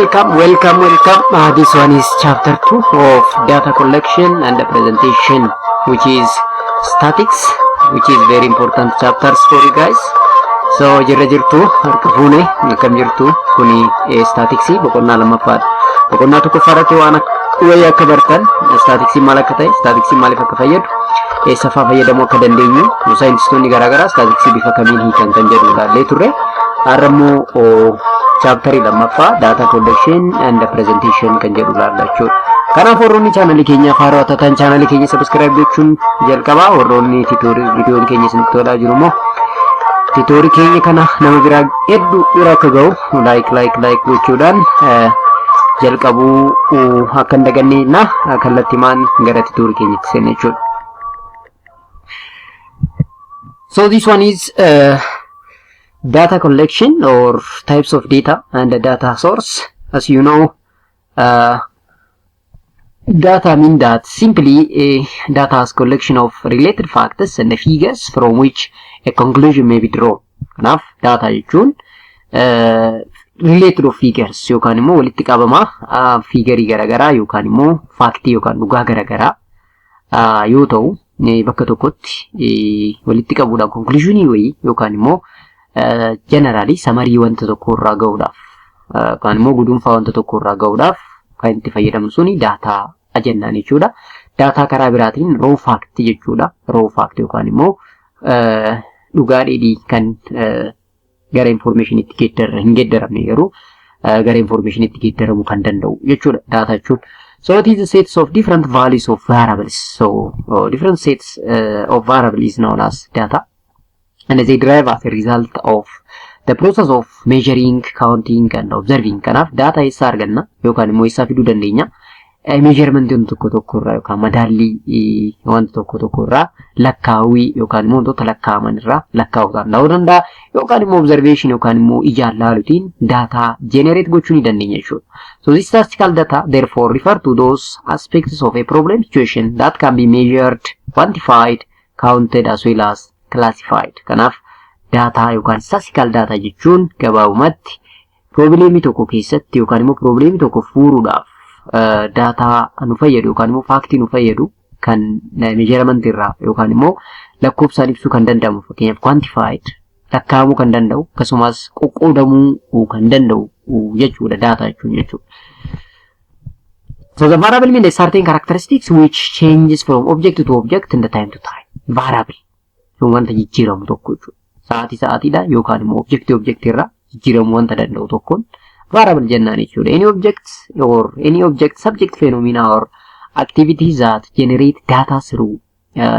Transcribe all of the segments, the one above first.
Welcome, welcome, welcome. This one is chapter 2 of data collection and the presentation, which is statics, which is very important chapters for you guys. So, jirra jirtu, harka fuune, akkam jirtu? Kuni staticsii boqonnaa lammaffaadha. Boqonnaa tokkoffaa irratti waan wayii akka bartan, staticsii maal akka ta'e, staticsii maaliif akka fayyadu, eessa fa'aa fayyadamuu akka dandeenyu, saayintistoonni garaagaraa staticsii bifa kamiin hiikan kan jedhu ilaallee turre. Har'a immoo chapterii lammaffaa data collection and presentation kan jedhu ilaalla jechuudha. Kanaaf warroonni channelii keenyaaf haarawaa taatan channelii keenya subscribe gochuun jalqabaa. Warroonni tutorial viidiyoon keenya isinitti tolaa jiru immoo tutorial keenya kana nama biraa hedduu bira akka ga'u like, like, like gochuudhaan jalqabuu akka hin daganne na kallattimaan gara tutorial keenyatti seenne jechuudha. So this one is data collection or types of data and the data source. As you know, data mean that simply a data is collection of related facts and the figures from which a conclusion may be drawn. Kanaaf data jechuun related of figures yookaan immoo walitti qabama figurii garaagaraa yookaan immoo factii yookaan dhugaa garaagaraa yoo ta'u, bakka tokkotti walitti qabuudhaan conclusionii wayii yookaan immoo generally summary wanta tokko irraa ga'uudhaaf yookaan immoo guduunfaa wanta tokko irraa ga'uudhaaf kan itti fayyadamnu suni data jennaan jechuudha. Data karaa biraatiin raw fact jechuudha. Raw fact yookaan immoo dhugaa dheedhii kan gara informationitti geeddarra hin geeddaramne garuu gara informationitti geeddaramuu kan danda'u jechuudha data jechuun. So it is a sets of different values of variables. So different sets of variables is known as data, and they derive as a result of the process of measuring, counting and observing. Kanaaf data eessaa arganna yookaan immoo eessaa fiduu dandeenya? Measurement wanta tokko tokko irraa yookaan madaallii wanta tokko tokko irraa, lakkaawwii yookaan immoo wantoota lakkaa'aman irraa lakkaa'uudhaan ta'uu danda'a, yookaan immoo observation yookaan immoo ijaan laaluutiin data generate gochuu ni dandeenya jechuudha. So this statistical data therefore refer to those aspects of a problem situation that can be measured, quantified, counted as well as classified. Kanaaf data yookaan statistical data jechuun gabaabumatti problemii tokko keessatti yookaan immoo problemii tokko furuudhaaf data nu fayyadu yookaan immoo factii nu fayyadu kan measurement irraa yookaan immoo lakkoofsaan ibsuu kan danda'amu, fakkeenyaaf quantified, lakkaa'amuu kan danda'u, akkasumas qoqqoodamuu kan danda'u jechuudha data jechuun jechuudha. So the variable means a certain characteristics which changes from object to object in the time to time. Variable sun wanta jijjiiramu tokko jechuudha. Sa'aatii sa'aatiidha yookaan immoo objectii objectii irraa jijjiiramuu wanta danda'u tokkoon variable jennaan jechuudha. Any object or any object subject phenomena or activities that generate data through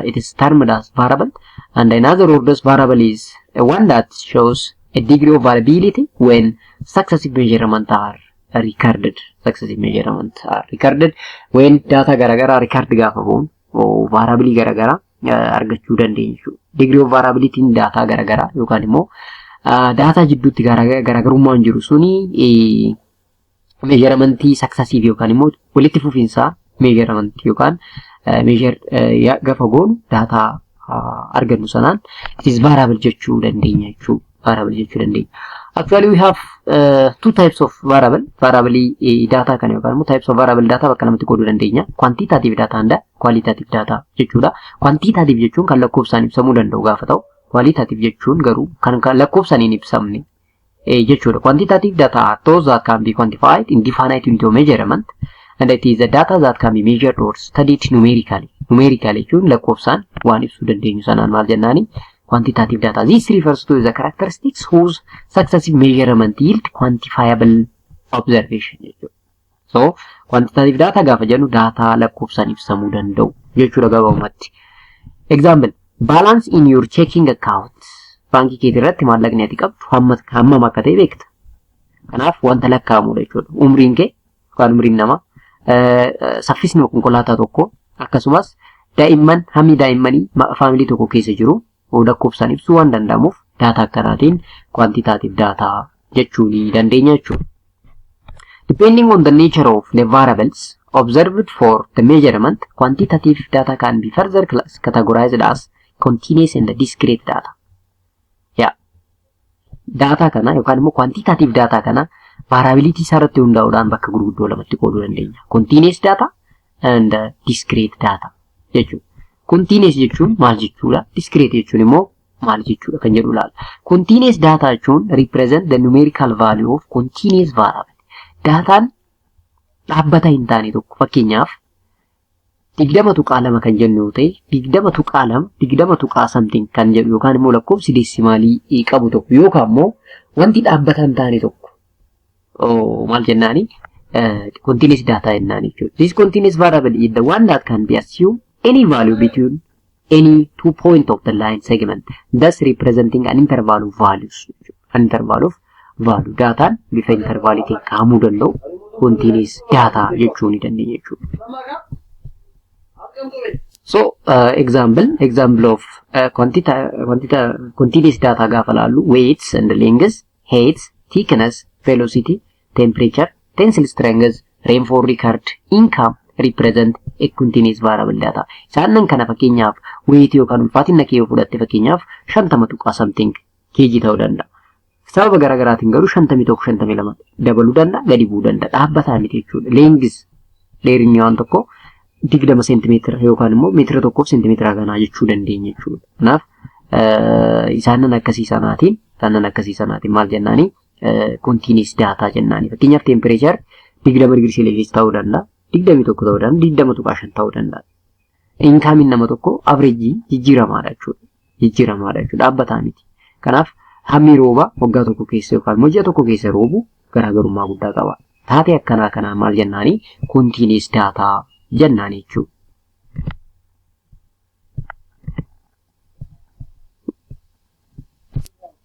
it is termed as variable, and in other words, variable is a one that shows a degree of variability when successive measurement are recorded. Successive measurement are recorded when data garagaraa record gaafa goonu variable garagaraa argachuu dandeenya jechuudha. Degree of variability data garagaraa yookaan immoo data jidduutti garaagarummaan jiru suni measurementii successive yookaan immoo walitti fufiinsaa measurementii yookaan measure gaafa goonu data argannu sanaan it is variable jechuu dandeenya jechuudha. Variable jechuu dandeenya. Actually, we have two types of variable. Variable data kana yookaan immoo types of variable data bakka lamatti qooduu dandeenya. Quantitative data and qualitative data jechuudha. Quantitative jechuun kan lakkoofsaan ibsamuu danda'u gaafa ta'u, qualitative jechuun garuu kan lakkoofsaan hin ibsamne jechuudha. Quantitative data are those that can be quantified in definite unit of measurement, and it is the data that can be measured or studied numerically. Numerically jechuun lakkoofsaan waan ibsuu dandeenyu sanaan maal jennaani? Quantitative data. This refers to the characteristics whose successive measurement yield quantifiable observation jechuudha. So quantitative data gaafa jennu data lakkoofsaan ibsamuu danda'u jechuudha gabaabumatti. Example, balance in your checking account. Baankii keetii irratti maallaqni ati qabdu hammam akka ta'e beekta. Kanaaf wanta lakkaa'amudha jechuudha. Umriin kee yookaan umriin namaa, saffisni konkolaataa tokko, akkasumas daa'imman, hammi daa'immanii family tokko keessa jiru lakkoofsaan ibsuu waan danda'amuuf data akkanaatiin quantitative data jechuu ni dandeenya jechuudha. Depending on the nature of the variables observed for the measurement, quantitative data can be further categorized as continuous and discrete data. Yeah. Data kana yookaan immoo quantitative data kana Variability isaa irratti hundaa'uudhaan bakka gurguddoo lamatti qooduu dandeenya. Continuous data and discrete data jechuudha. Continuous jechuun maal jechuudha? Discrete jechuun immoo maal jechuudha kan jedhu ilaalla. Continuous data jechuun represent the numerical value of continuous variable. Daataan dhaabbata hin taane tokko, fakkeenyaaf 20.2 kan jennu yoo ta'e, 20.2, 20 tuqaa something kan jedhu yookaan immoo lakkoofsi deesimaalii qabu tokko yookaan immoo wanti dhaabbata hin taane tokko maal jennaani? Continuous data jennaan jechuudha. This continuous variable is the one that can be assumed any value between any two point of the line segment, thus representing an interval of values. An interval of value. Daataan bifa intervaliitiin kaa'amuu danda'u continuous data jechuu ni dandeenya jechuudha. So example of continuous data gaafa laallu, weights and lengths, heights, thickness, velocity, temperature, tensile strength, rainfall record, income represent a continuous variable data. Isaan kana fakkeenyaaf weight yookaan ulfaatina kee yoo fudhatte, fakkeenyaaf 50 tuqaa something kg ta'uu danda'a. Sababa garaagaraatiin garuu 51, 52 dabaluu danda'a, gadi bu'uu danda'a. Dhaabbataa miti jechuudha. Length, dheerinni waan tokko 20 seentimeetira yookaan immoo meetira 1f seentimeetira kanaa jechuu dandeenya jechuudha. Kanaaf isaanan akkasii sanaatiin maal jennaani? Continuous data jennaani. Fakkeenyaaf temperature 20 digirii seelsiyees ta'uu danda'a, 21 ta'uu danda'a, 20.5 ta'uu danda'a. Incomeiin nama tokko average jijjiiramaadha jechuudha. Jijjiiramaadha jechuudha. Dhaabbataa miti. Kanaaf hammi rooba waggaa tokko keessa yookaan immoo ji'a tokko keessa roobu garaagarummaa guddaa qaba. Taatee akkanaa kanaa maal jennaani? Continuous data jennaan jechuudha.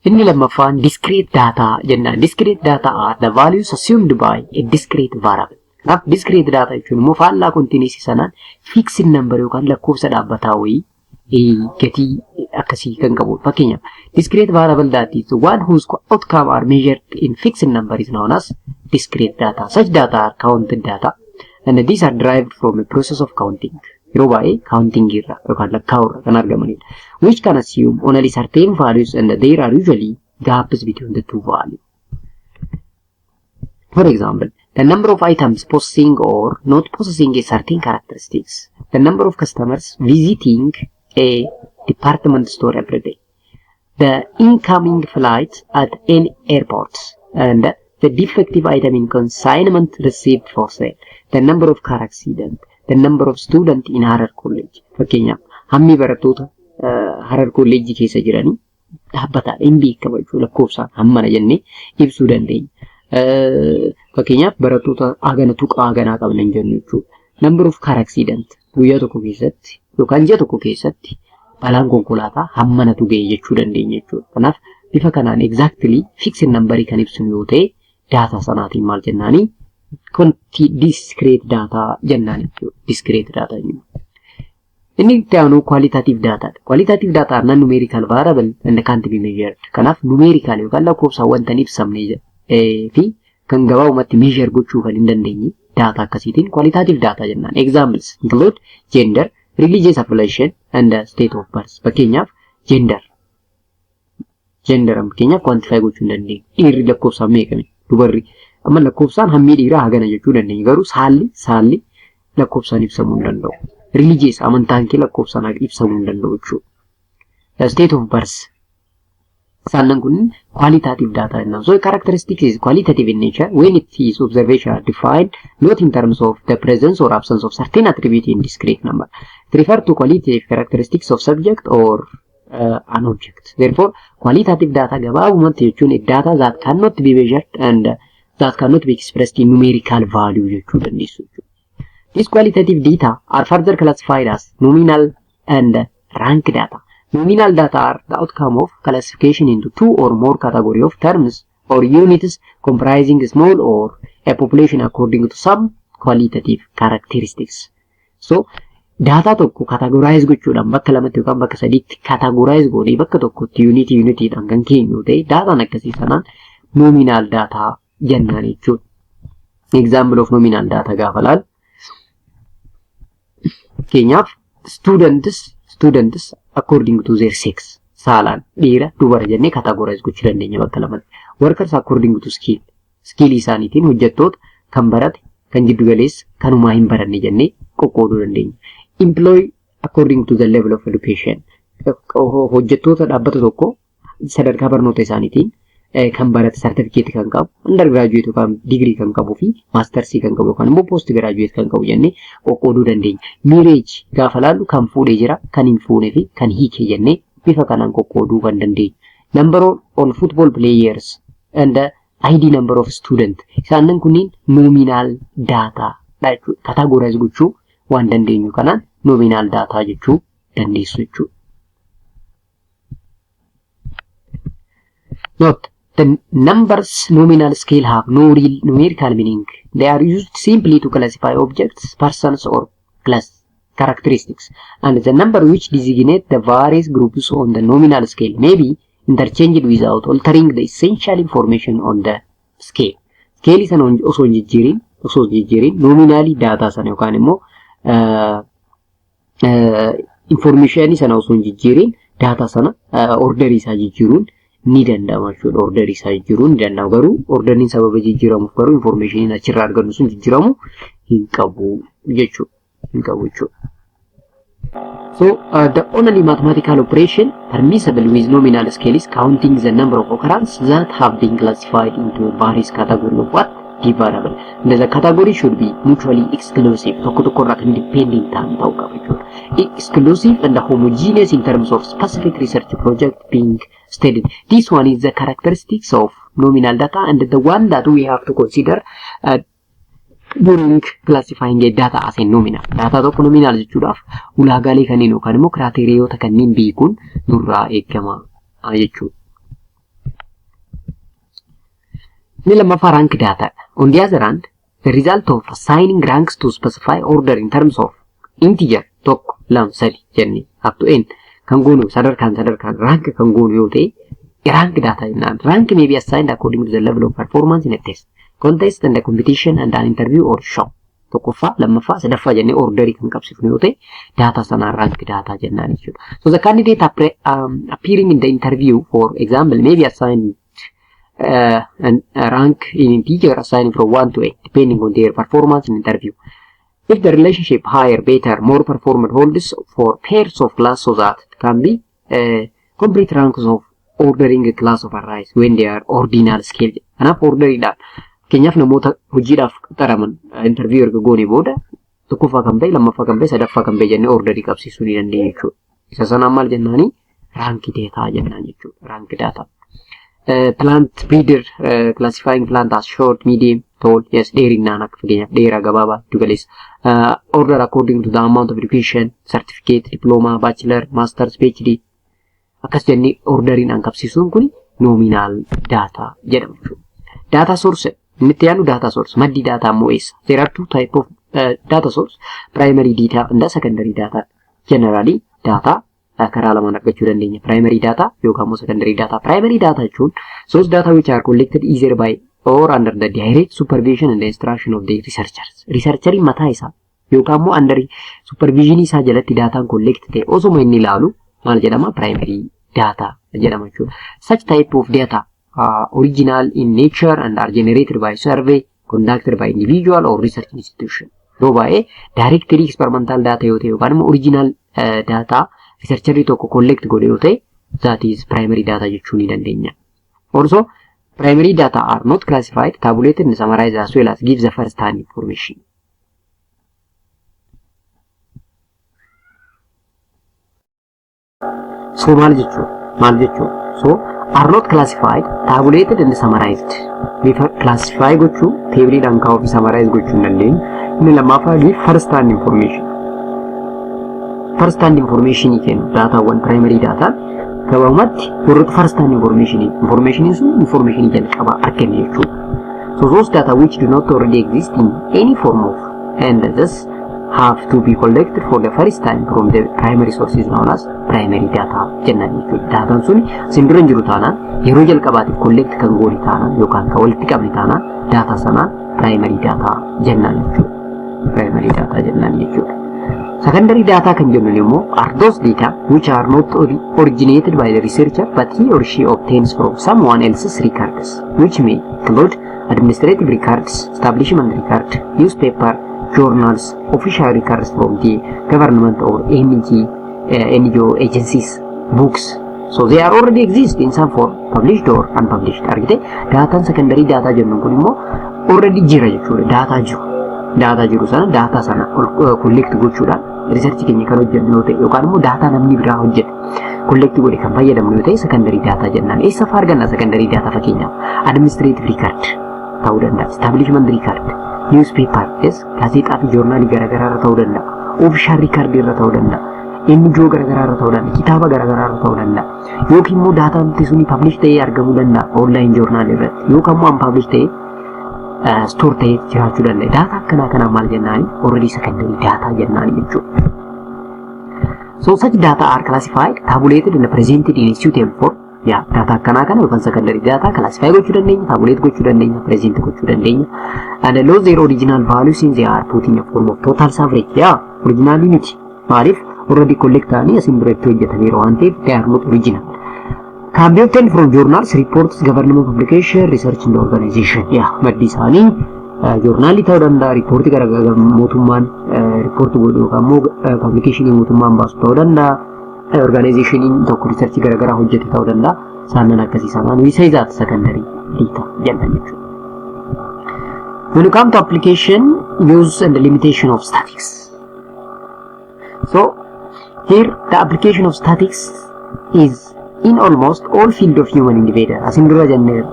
Inni lammaffaan discrete data jennaan. Discrete data are the values assumed by a discrete variable. Kanaaf discrete data jechuun immoo faallaa continuous sanaan fixed number yookaan lakkoofsa dhaabbataa wayii gatii akkasii kan qabudha. Fakkeenyaaf, discrete variable that is one whose outcome are measured in fixed number is known as discrete data. Such data are counted data and these are derived from a process of counting. Yeroo baay'ee counting irraa yookaan lakkaa'uu irraa kan argamanidha. Which can assume only certain values and there are usually gaps between the two values. For example, the number of items possessing or not possessing a certain characteristics, the number of customers visiting a department store every day, the incoming flight at any airport, and the defective item in consignment received for sale, the number of car accident, the number of students in Harar College. Fakkeenyaaf, hammi barattoota Harar College keessa jiranii dhaabbataadha. Hin beekama jechuudha, lakkoofsaan hammana jennee ibsuu dandeenya. Fakkeenyaaf, barattoota hagana tuqaa haganaa qabna hin jennu jechuudha. Number of car accident, guyyaa tokko keessatti yookaan ji'a tokko keessatti balaan konkolaataa hammanatu ga'e jechuu dandeenya jechuudha. Kanaaf bifa kanaan exactly fixed numberii kan ibsinu yoo ta'e, data sanaatiin maal jennaanii? Discrete data jennaan jechuudha. Discrete data jenna. Inni itti aanu qualitative data dha. Qualitative data are non-numerical variable and can't be measured. Kanaaf numerical yookaan lakkoofsaan wanta hin ibsamne fi kan gabaabumatti measure gochuu kan hin dandeenye data akkasiitiin qualitative data jennaan. Examples include gender, religious affiliation and state of birth. Fakkeenyaaf gender. Gender fakkeenyaaf quantify gochuu hin dandeenyu. Dhiirri lakkoofsaan meeqami? Dubarri amma lakkoofsaan hammii dhiiraa hagana jechuu dandeenya. Garuu saalli lakkoofsaan ibsamuu hin danda'u. Religious, amantaan kee lakkoofsaan ibsamuu hin danda'u jechuudha. State of birth. Isaan kun qualitative data jennaan. So characteristic is qualitative in nature when it is observation are defined not in terms of the presence or absence of certain attribute in discrete number. It refer to qualitative characteristics of subject or an object. Therefore, qualitative data gabaabumatti jechuun data that cannot be measured and that cannot be expressed in numerical value jechuu dandeessu jechuudha. These qualitative data are further classified as nominal and rank data. Nominal data are the outcome of classification into two or more category of terms or units comprising small or a population according to some qualitative characteristics. So, data tokko categorize gochuudhaan bakka lamatti yookaan bakka sadiitti categorize goonee bakka tokkotti unitiidhaan kan keenyu ta'e, daataan akkasii sanaan nominal data jennaan jechuudha. Example of nominal data gaafa laalu, fakkeenyaaf students according to their sex, saalaan dhiira dubara jennee categorize gochuu dandeenya bakka lamatti. Workers according to skill Skillii isaaniitiin hojjettoota kan barate, kan jiddu galeessa, kan humaa hin baranne jennee qoqqooduu dandeenya. Employee according to the level of education. Hojjettoota dhaabbata tokko sadarkaa barnoota isaaniitiin kan barate sartifikeetii kan qabu, undergraduate yookaan digirii kan qabuu fi maastarsii kan qabu yookaan immoo post graduate kan qabu jennee qoqqooduu dandeenya. Marriage gaafa laallu kan fuudhee jira, kan hin fuune fi kan hiike jennee bifa kanaan qoqqooduu kan dandeenya. Number on football players and the ID number of student. Isaan kunniin nominal data dha jechuudha. Categorize gochuu waan dandeenyu kanaan nominal data jechuu dandeessu jechuudha. Note, the numbers nominal scale have no real numerical meaning. They are used simply to classify objects, persons, or class characteristics. And the number which designate the various groups on the nominal scale may be interchanged without altering the essential information on the scale. Scale sana osoo hin jijjiirin nominally data sana yookaan immoo information sana osoo hin jijjiirin data sana orderii isaa jijjiiruun ni danda'ama jechuudha. Orderii isaa jijjiiruun ni danda'ama. Garuu orderiin sababa jijjiiramuuf garuu informationiin achirraa argannu sun jijjiiramu hin qabu jechuudha. Hin qabu jechuudha. So the only mathematical operation permissible with nominal scale is counting the number of occurrences that have been classified into various categories of what? The variable. And the category should be mutually exclusive. Tokko tokko irraa kan dependent ta'an ta'uu qaba jechuudha. Exclusive and homogeneous in terms of specific research project being studied. This one is the characteristics of nominal data and the one that we have to consider during classifying a data as a nominal. Data tokko nominal jechuudhaaf ulaagaalee kanneen yookaan immoo kiraateriyoota kanneen beekuun nurraa eegama jechuudha. Inni lammaffaa rank data dha. On the other hand, the result of assigning ranks to specify order in terms of integer 1, 2, 3 jennee up to n kan goonu sadarkaan sadarkaan rank kan goonu yoo ta'e rank data jennaan. Rank may be assigned according to the level of performance in a test, contest and a competition and an interview or show. Tokkoffaa, lammaffaa, sadaffaa jennee orderii kan qabsiifnu yoo ta'e data sanaan rank data jennaan jechuudha. So the candidate appearing in the interview, for example, may be assigned a rank in integer assigned from 1 to 8 depending on their performance in interview. If the relationship higher, better, more performed holds for pairs of class so that it can be complete ranks of ordering a class of arise when they are ordinal scale. Kanaaf orderiidhaan fakkeenyaaf namoota hojiidhaaf qaxaraman interview erga goonee booda tokkoffaa kan ba'e, lammaffaa kan ba'e, sadaffaa kan ba'e jennee orderii qabsiisuu ni dandeenya jechuudha. Isa sanaan maal jennaani? Rank data jennaan jechuudha. Rank data. Plant breeder classifying plant as short, medium, tall, yes, dheerinaan akka fakkeenyaaf dheeraa, gabaabaa, giddu galeessa. Order according to the amount of education, certificate, diploma, bachelor, masters, PhD. Akkas jennee orderiin qabsiisuun kun nominal data jedhama jechuudha. Data source inni itti aanu data source maddi data immoo eessa? There are two type of data source, primary data and secondary data. Generally data karaa lamaan argachuu dandeenya. Primary data yookaan immoo secondary data. Primary data jechuun source data which are collected either by or under the direct supervision and instruction of the researchers. Researcherii mataa isaa yookaan immoo under supervision isaa jalatti daataan collect ta'e osuma inni ilaalu maal jedhama? Primary data jedhama jechuudha. Such type of data are original in nature and are generated by survey conducted by individual or research institution. Yeroo baay'ee directly experimental data yoo ta'e yookaan immoo original data researcherii tokko collect godhe yoo ta'e that is primary data jechuu ni dandeenya. Also, primary data are not classified, tabulated and summarized as well as give the first hand information. So maal jechuudha? Maal jechuudha? So are not classified, tabulated and summarized. Bifa classify gochuu, teebiliidhaan kaa'uu fi summarize gochuu hin dandeenyu. Inni lammaffaa give first hand information. First hand information kennu daataawwan primary data gabaabumatti warroota first hand information information sun information jalqabaa arganne jechuudha. So those data which do not already exist in any form of and thus have to be collected for the first time from the primary sources known as primary data jennaan jechuudha. Daataan sun isin dura hin jiru taanaan yeroo jalqabaatiif collect kan goone taanaan yookaan kan walitti qabne taanaan daataa sanaan primary data jennaan jechuudha. Primary data jennaan jechuudha. Secondary data kan jennuun immoo are those data which are not originated by the researcher, but he or she obtains from someone else's records, which may include administrative records, establishment record, newspaper, journals, official records from the government or NGO agencies, books. So they are already exist in some form, published or unpublished. Argite, daataan secondary data jennuun kun immoo already jira jechuudha. Daataa jiru. Daataa jiru sana, daataa sana collect gochuudhaan research keenya kan hojjennu yoo ta'e, yookaan immoo daataa namni biraa hojjete collect godhe kan fayyadamnu yoo ta'e, secondary data jennaan. Eessa fa'aa arganna secondary data? Fakkeenyaaf, administrative record ta'uu danda'a, establishment record, newspaper, yes, gaazexaa fi joornaalii garaagaraa irra ta'uu danda'a, official record irra ta'uu danda'a, NGO garaagaraa irra ta'uu danda'a, kitaaba garaagaraa irra ta'uu danda'a. Yookiin immoo daataan suni publish ta'ee argamuu danda'a online journal irratti, yookaan immoo unpublish ta'ee store ta'ee jiraachuu danda'a. Daataa akkanaa kanaan maal jennaani? Already secondary data jennaani jechuudha. So such data are classified, tabulated and presented in a suitable form. Yaa, data akkanaa kana yookaan secondary data classify gochuu dandeenya, tabulate gochuu dandeenya, present gochuu dandeenya. And lose their original values since they are put in a form of total average. Yaa, original miti. Maaliif? Already collect ta'anii asiin duratti hojjetaniiru waan ta'eef, they are not original. Can be obtained from journals, reports, government publication, research and organization. Yaa, maddi isaanii joornaalii ta'uu danda'a, riippoortii garaagaraa mootummaan riippoortii godhu yookaan immoo publicationii mootummaan baasu ta'uu danda'a, organizationiin tokko researchii garaagaraa hojjete ta'uu danda'a. Isaanan akkasii sanaan we say that secondary data jenna jechuudha. When you come to application, use and the limitation of statistics. So here the application of statistics is in almost all field of human endeavor. Asin dura jenneerra.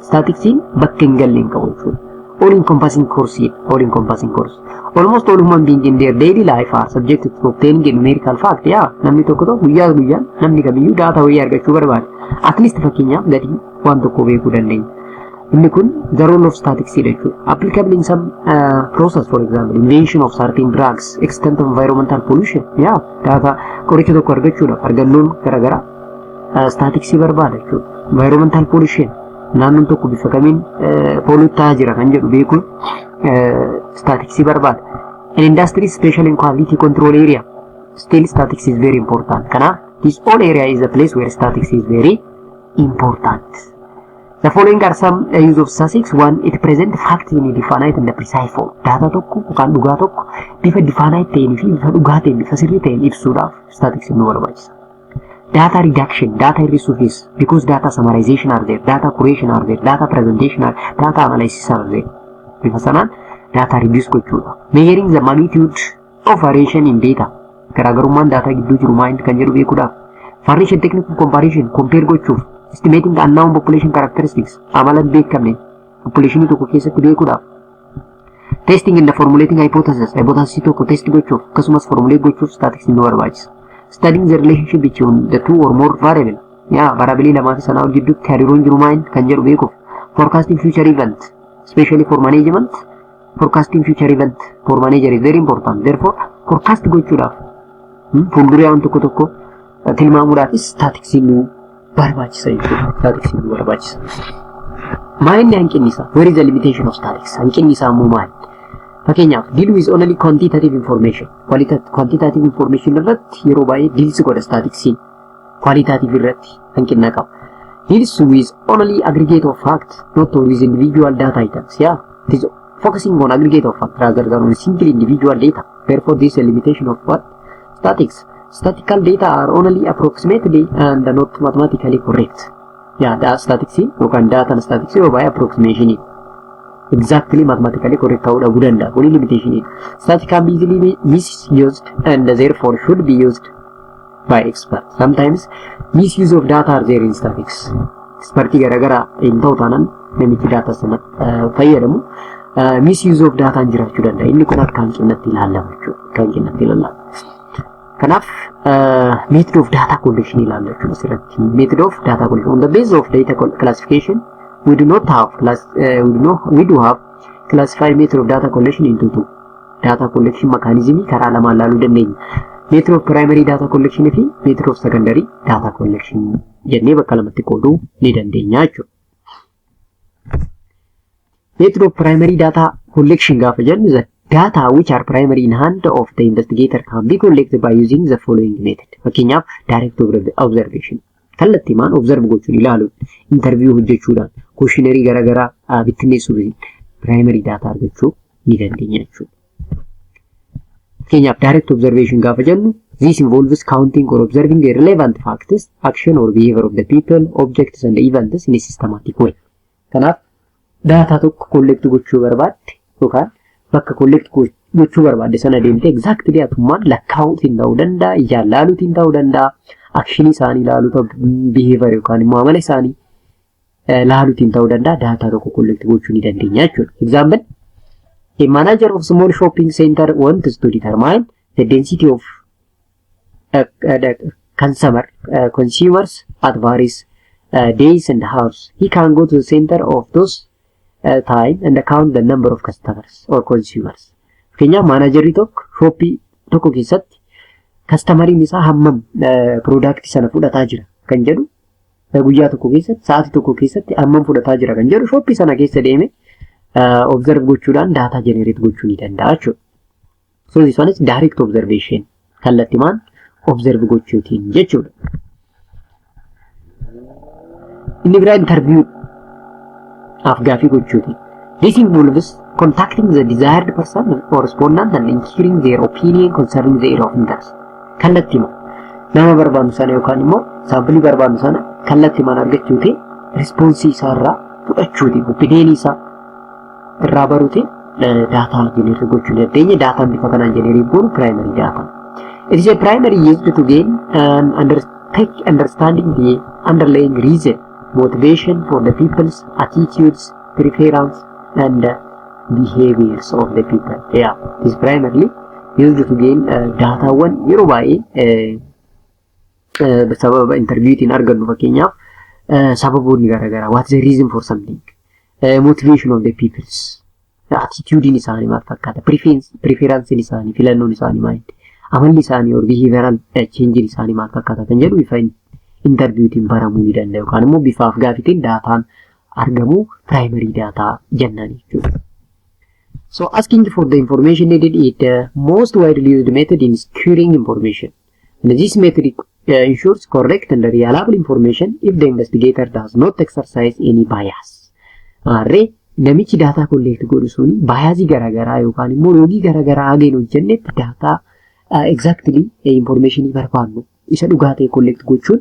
Statisticsiin bakka hin galle hin qabu jechuudha. All encompassing course, all encompassing course. Almost all human beings in their daily life are subjected to obtaining a numerical fact. Yaa, namni tokko tokko guyyaa guyyaan namni kamiyyuu data wayii argachuu barbaada. At least, fakkeenyaaf, gatii waan tokko beekuu dandeenya. Inni kun the role of statistics jechuudha. Applicable in some process, for example, invention of certain drugs, extent of environmental pollution. Yaa, data qoricha tokko argachuudhaaf argannoon garaagaraa statistics barbaada jechuudha. Environmental pollution, naannoon tokko bifa kamiin pollute ta'aa jira kan jedhu beekuun statistics barbaada. In industry, especially in quality control area, still statistics is very important. Kanaaf this all area is a place where statistics is very important. The following are some use of statistics. One, it present facts in a definite and precise form. Data tokko yookaan dhugaa tokko bifa definite ta'een fi bifa dhugaa ta'een, bifa sirrii ta'een ibsuudhaaf statistics nu barbaachisa. Data reduction, data hir'isuufis, because data summarization are there, data curation are there, data presentation are, data analysis are there. Bifa sanaan data reduce gochuudha. Measuring the magnitude of variation in data. Garaagarummaan data gidduu jiru maal kan jedhu beekuudhaaf. Variation technical comparison, compare gochuuf. Estimating unknown population characteristics, amala hin beekamne populationii tokko keessatti beekuudhaaf. Testing and formulating hypothesis, hypothesis tokko test gochuuf akkasumas formulate gochuuf statistics nu barbaachisa. Studying the relationship between the two or more variable, yaa, variable lamaa fi sanaa ol gidduutti hariiroon jiru maal kan jedhu beekuuf. Forecasting future event, especially for management, forecasting future event for manager is very important. Therefore, forecast gochuudhaaf, fuulduree waan tokko tokko tilmaamuudhaafis statistics nu barbaachisa jechuudha. Statistics nu barbaachisa. Maal inni hanqinni isaa? Where is the limitation of statistics? Hanqinni isaa immoo maali? Fakkeenyaaf, deal with only quantitative information. Quantitative information irratti yeroo baay'ee deals godha statisticsiin. Qualitative irratti hanqina qaba. Deals with only aggregate of facts, not with individual data items. Yeah, it is focusing on aggregate of facts rather than on single individual data. Therefore, this is a limitation of what? Statistics. Statistical data are only approximately and not mathematically correct. Yeah, the statistics yookaan data statistics yeroo baay'ee approximation, exactly mathematically correct ta'uu dhabuu danda'a. Kuni limitation. Statistics can be easily misused and therefore should be used by experts. Sometimes misuse of data are there in statistics. Expertii garaagaraa hin ta'u taanaan namichi data sana fayyadamu misuse of data jiraachuu danda'a. Inni kun akka hanqinatti ilaalama jechuudha. Akka hanqinatti ilaalama. Kanaaf method of data collection ilaalla jechuudha asirratti. Method of data collection. On the basis of data classification, we do not have class, we do not, we do have classified method of data collection into two. Data collection mechanism karaa lamaan ilaaluu dandeenya. Method of primary data collection fi method of secondary data collection jennee bakka lamatti qooduu ni dandeenya jechuudha. Method of primary data collection gaafa jennu, the Data which are primary in hand of the investigator can be collected by using the following method. Fakkeenyaaf, direct observation. Kallattiimaan observe gochuun, ilaaluun, interview hojjechuudhaan, questionnaire garaagaraa bittinneessuun primary data argachuu ni dandeenya jechuudha. Fakkeenyaaf, direct observation gaafa jennu, this involves counting or observing the relevant facts, action or behavior of the people, objects and events in a systematic way. Kanaaf data tokko collect gochuu barbaadde yookaan bakka collect gochuu barbaadde sana deemtee exactly atummaan lakkaa'uutiin ta'uu danda'a, ijaan laaluutiin ta'uu danda'a, actionii isaanii ilaaluu ta'uu, behavior yookaan immoo amala isaanii laaluutiin ta'uu danda'a, data tokko collect gochuu ni dandeenya jechuudha. Example, a manager of small shopping center wants to determine the density of the consumers at various days and hours. He can go to the center of those time and count the number of customers or consumers. Fakkeenyaaf, managerri tokko shopii tokko keessatti customeriin isaa hammam productii sana fudhataa jira kan jedhu, guyyaa tokko keessatti, sa'aatii tokko keessatti hammam fudhataa jira kan jedhu, shopii sana keessa deeme observe gochuudhaan data generate gochuu ni danda'a jechuudha. So this one is direct observation, kallattimaan observe gochuutiin jechuudha. Inni biraa interview, afgaafii gochuutiin. This involves contacting the desired person or respondent and inquiring their opinion concerning the area of interest. Kallattimaan nama barbaannu sana yookaan immoo sampleii barbaannu sana kallattimaan argachuutiin, responseii isaarraa fudhachuutiin, opinionii isaa irraa baruutiin data generate gochuu dandeenya. Dataan bifa kanaan generate goonu primary data. It is a primary used to gain an understanding the underlying reason, motivation for the people's attitudes, preference and behaviors of the people. Yeah, it is primarily used to gain daataawwan yeroo baay'ee sababa interviewtiin argannu, fakkeenyaaf sababoonni garaagaraa, what is the reason for something, motivation of the people's, attitudein isaanii maal fakkaata, preferencein isaanii, filannoon isaanii maal, amalli isaanii or behavioral changein isaanii maal fakkaata kan jedhu bifa interviewtiin baramuu ni danda'a yookaan immoo bifa afgaafitiin dataan argamu primary data jennaan jechuudha. So asking for the information needed is the most widely used method in securing information. And this method ensures correct and reliable information if the investigator does not exercise any bias. Maarree, namichi data collect godhu suni biasii garaagaraa yookaan immoo loogii garaagaraa haga hin hojjennetti data exactly informationii barbaannu isa dhugaa ta'e collect gochuun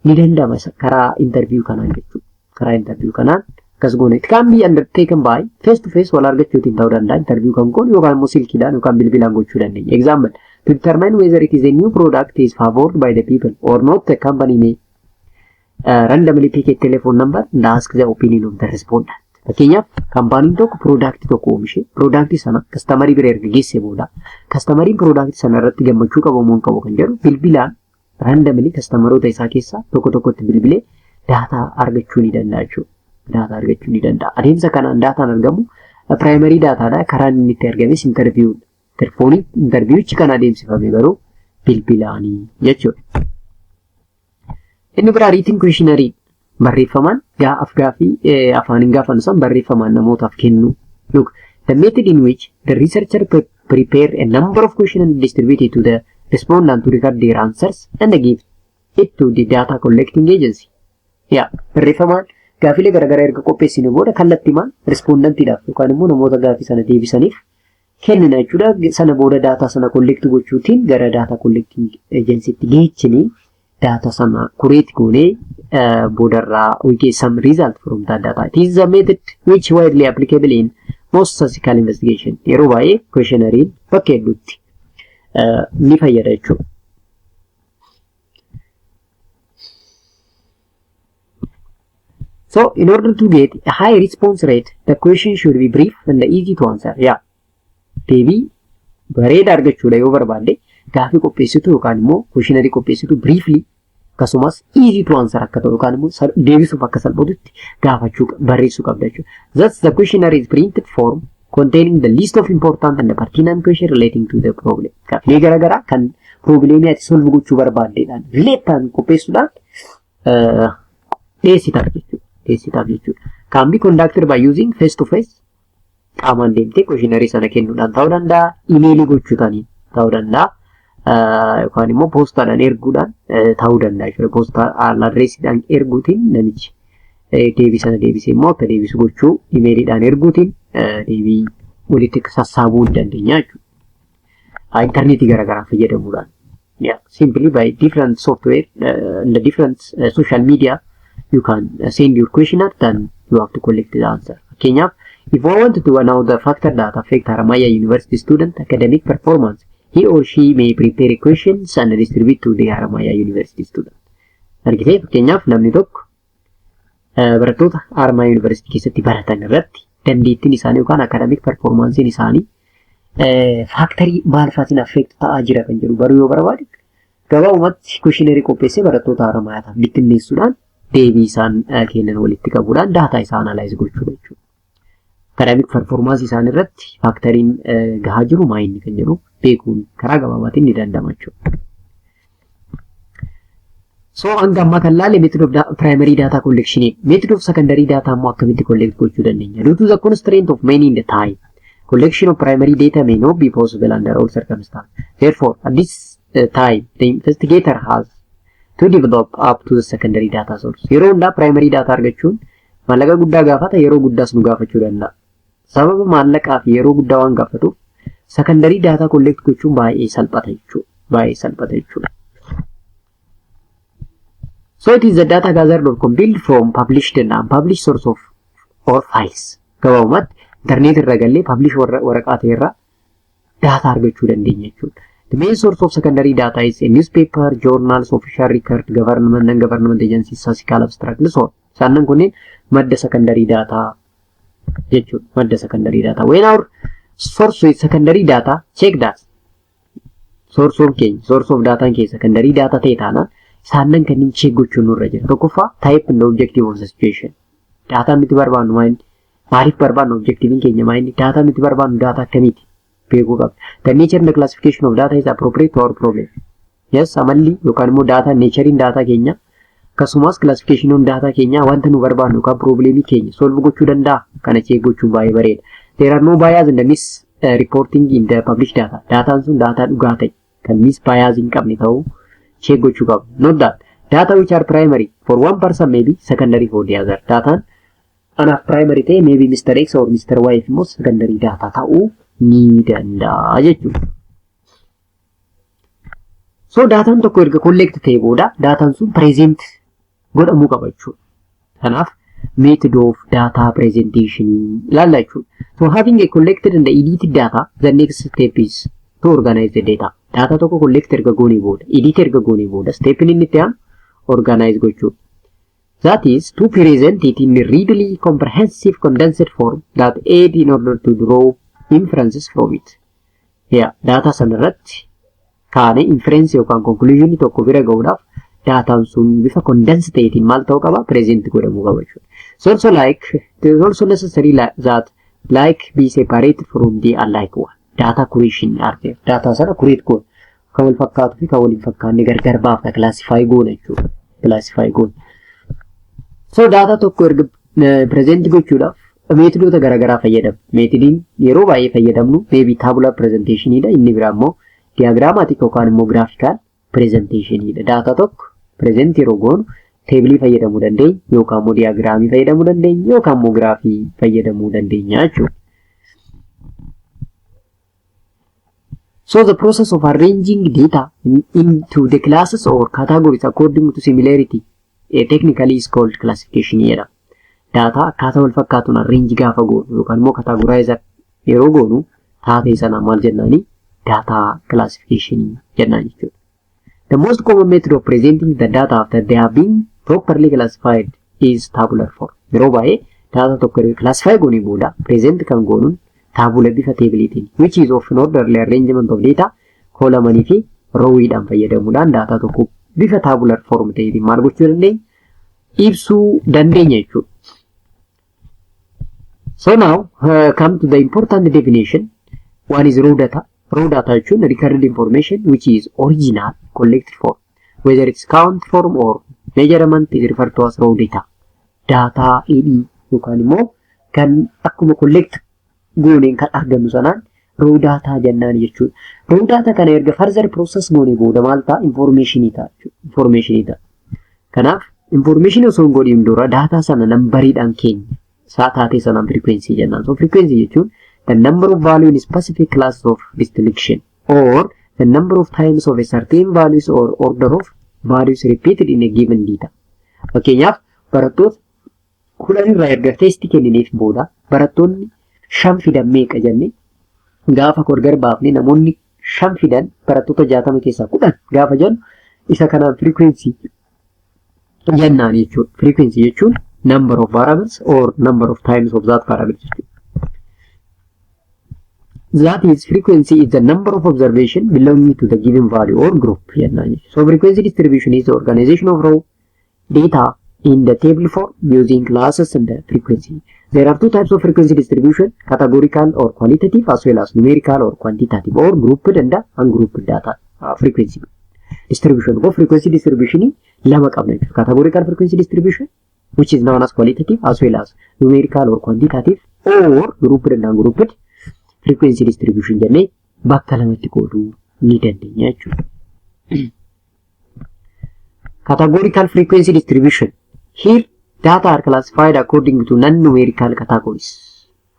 ni danda'ama karaa interview kanaan jechuudha. Karaa interview kanaan akkas goone. It can be undertaken by face to face, wal argachuutiin ta'uu danda'a interview kan goonu, yookaan immoo silkiidhaan yookaan bilbilaan gochuu dandeenya. Example, to determine whether it is a new product is favored by the people or not, the company may randomly pick a telephone number and ask the opinion of the respondent. Fakkeenyaaf, companyn tokko productii tokko oomishee productii sana customerii bira erga geesse booda, customeriin productii sana irratti gammachuu qabu moo hin qabu kan jedhu bilbilaan randomly customeroota isaa keessaa tokko tokkotti bilbilee data argachuu ni danda'a jechuudha. Data argachuu ni danda'a. Adeemsa kanaan dataan argamu primary dataadha. Karaan inni itti argames interviewdha. Telefoonii interviewichi kan adeemsifame garuu bilbilaanii jechuudha. Inni biraa written questionnaire, barreeffamaan afgaaffii afaaniin gaafannu san barreeffamaan namootaaf kennu. Look, the method in which the researcher prepare a number of questions and distribute it to the respondent to record their answers and give it to the data collecting agency. Yaa, barreeffamaan gaafilee garaagaraa erga qopheessine booda kallattiimaan respondentiidhaaf yookaan immoo namoota gaafii sana deebisaniif kennina jechuudha. Sana booda data sana collect gochuutiin gara data collecting agencytti geechinii data sana curate goonee boodarraa we get some result from that data. It is a method which widely applicable in most statistical investigation. Yeroo baay'ee questionnaire bakka hedduutti ni fayyada jechuudha. So in order to get a high response rate, the question should be brief and easy to answer. Yeah. Deebii bareeda argachuudha yoo barbaadde, gaafii qopheessitu yookaan immoo questionnaire qopheessitu briefly akkasumas easy to answer akka ta'u yookaan immoo deebisuuf akka salphatutti gaafachuu, barreessuu qabda jechuudha. Thus the questionnaire is printed form containing the list of important and pertinent question relating to the problem. Gaafilee garaagaraa kan problemii ati solve gochuu barbaaddeedhaan relate ta'an qopheessuudhaan dhiyeessitaaf jechuudha. Dhiyeessitaaf jechuudha. Can be conducted by using face to face, Qaamaan deemtee questionnaire sana kennuudhaan ta'uu danda'a, emailii gochuudhaan ta'uu danda'a, yookaan immoo poostaadhaan erguudhaan ta'uu danda'a jechuudha. Poostaa addressiidhaan erguutiin namichi deebii sana deebisee immoo akka deebisu gochuu, emailiidhaan erguutiin deebii walitti sassaabuu hin dandeenya jechuudha. Intarneetii garaagaraa fayyadamuudhaan. Yeah, simply by different software and the different social media, you can send your questionnaire, then you have to collect the answer. Fakkeenyaaf, if I want to know the factor that affect Haramaya University student academic performance, he or she may prepare questions and distribute to the Haramaya University student. Argitee, fakkeenyaaf namni tokko barattoota Haramaya University keessatti baratan irratti dandeettiin isaanii yookaan academic performancein isaanii factorii maal faatiin affect ta'aa jira kan jedhu baruu yoo barbaade, gabaabumatti questionnaire qopheessee barattoota Haramayaataaf bittinneessuudhaan deebii isaan kennan walitti qabuudhaan data isaa analyze gochuudha jechuudha. Academic performance isaan irratti factoriin gahaa jiru maa inni kan jedhu beekuun karaa gabaabaatiin ni danda'ama jechuudha. So hanga ammaa kan laalle method of primary data collection. Method of secondary data immoo akkamitti collect gochuu dandeenya? Due to the constraint of money in the time, collection of primary data may not be possible under all circumstances. Therefore, at this time, the investigator has to develop up to the secondary data source. Yeroo hundaa primary data argachuun maallaqa guddaa gaafata, yeroo guddaas nu gaafachuu danda'a. Sababa maallaqaa fi yeroo guddaa waan gaafatuuf, secondary data collect gochuun baay'ee salphata jechuudha. Baay'ee salphata jechuudha. So it is the data gathered or compiled from published and unpublished source of or files. Gabaabumatti internet irra gallee publish waraqaa ta'e irraa data argachuu dandeenya jechuudha. The main source of secondary data is a newspaper, journals, official record, government, non-government agencies, statistical abstract, and so on. Isaan kunneen madda secondary data jechuudha. Madda secondary data. When our source is secondary data, check that. Source of keenya, source of data keenya secondary data ta'e taanaan, isaan kanneen check gochuun nurra jira. Tokkoffaa, type and objective of the situation. Data nuti barbaannu maal? Maaliif barbaannu? Objectiviin keenya maal? Data nuti barbaannu data akkamiiti? Beekuu qabna. The nature and the classification of data is appropriate to our problem. Yes, amalli yookaan immoo data naturein data keenya akkasumas classification data keenya wanta nu barbaannu yookaan problemii keenya solve gochuu danda'a. Kana check gochuun baay'ee bareeda. There are no bias in the mis reporting in the published data. Daataan sun data dhugaa ta'e kan mis bias hin qabne ta'uu check gochuu qabna. Note that data which are primary for one person may be secondary for the other. Daataan anaaf primary ta'e maybe Mr. X or Mr. Y immoo secondary data ta'uu ni danda'a jechuudha. So daataan tokko erga collect ta'e booda, daataan sun present godhamuu qaba jechuudha. Kanaaf method of data presentation ilaalla jechuudha. So having a collected and edited data, the next step is to organize the data. Data tokko collect erga goonee booda, edit erga goonee booda, step inni itti aanu organize gochuudha. That is to present it in a readily comprehensive condensed form that aid in order to draw inferences from it. Yeah, data sanarratti kaane inference yookaan conclusion tokko bira gahuudhaaf daataan sun bifa condensed ta'eetiin maal ta'uu qaba? Present godhamuu qaba jechuudha. So also like it is also necessary that like be separated from the unlike one. Data curation are there. Data sana curate goona. Kan wal fakkaatuu fi kan wal hin fakkaanne gargar baafna, classify goona jechuudha. Classify goona. So data tokko erga present gochuudhaaf methodoota garaagaraa fayyadamna. Methodiin yeroo baay'ee fayyadamnu maybe tabular presentationidha. Inni biraa immoo diagrammatic yookaan immoo graphical presentationidha. Data tokko present yeroo goonu tableii fayyadamuu dandeenya, yookaan immoo diagramii fayyadamuu dandeenya, yookaan immoo graphii fayyadamuu dandeenya jechuudha. So the process of arranging data into the classes or categories according to similarity technically is called classification jedhama. Data akkaataa wal fakkaatuun arrange gaafa goonu yookaan immoo categorize yeroo goonu, taatee sana maal jennaani? Data classification jennaan jechuudha. The most common method of presenting the data after they have been properly classified is tabular form. Yeroo baay'ee data tokko erga classify goonee booda present kan goonuun tabular, bifa tableiitiin, which is of an orderly arrangement of data columnii fi rowiidhaan fayyadamuudhaan data tokko bifa tabular form ta'eetiin maal gochuu dandeenya? Ibsuu dandeenya jechuudha. So now come to the important definition. One is raw data. Raw data jechuun recorded information which is original collected form. Whether it's count form or measurement is referred to as raw data. Data dheedhii yookaan immoo kan akkuma collect gooneen kan argannu sanaan raw data jennaan jechuudha. Raw data kana erga further process goonee booda maal ta'a? Informationii ta'a jechuudha. Informationii ta'a. Kanaaf informationii osoo hin godhiin dura data sana numberiidhaan keenya isaa taatee sanaan frequency jennaan. So frequency jechuun the number of value in specific class of distinction or the number of times of a certain values or order of values repeated in a given data. Fakkeenyaaf, barattoota 10 irraa erga testii kennineef booda barattoonni shan fidan meeqa jenne gaafa gargar baafne, namoonni shan fidan barattoota 60 keessaa 10 gaafa jennu, isa kanaan frequency jennaan jechuudha. Frequency jechuun number of variables or number of times of that variable jechuudha. That is, frequency is the number of observation belonging to the given value or group jennaan jechuudha. So frequency distribution is the organization of raw data in the table form using classes and the frequency. There are two types of frequency distribution: categorical or qualitative as well as numerical or quantitative or grouped and ungrouped data frequency distribution. Go frequency distribution lama qabna jechuudha. Categorical frequency distribution, which is known as qualitative, as well as numerical or quantitative or grouped and ungrouped frequency distribution jennee bakka lamatti qooduu ni dandeenya jechuudha. Categorical frequency distribution. Here, data are classified according to non-numerical categories.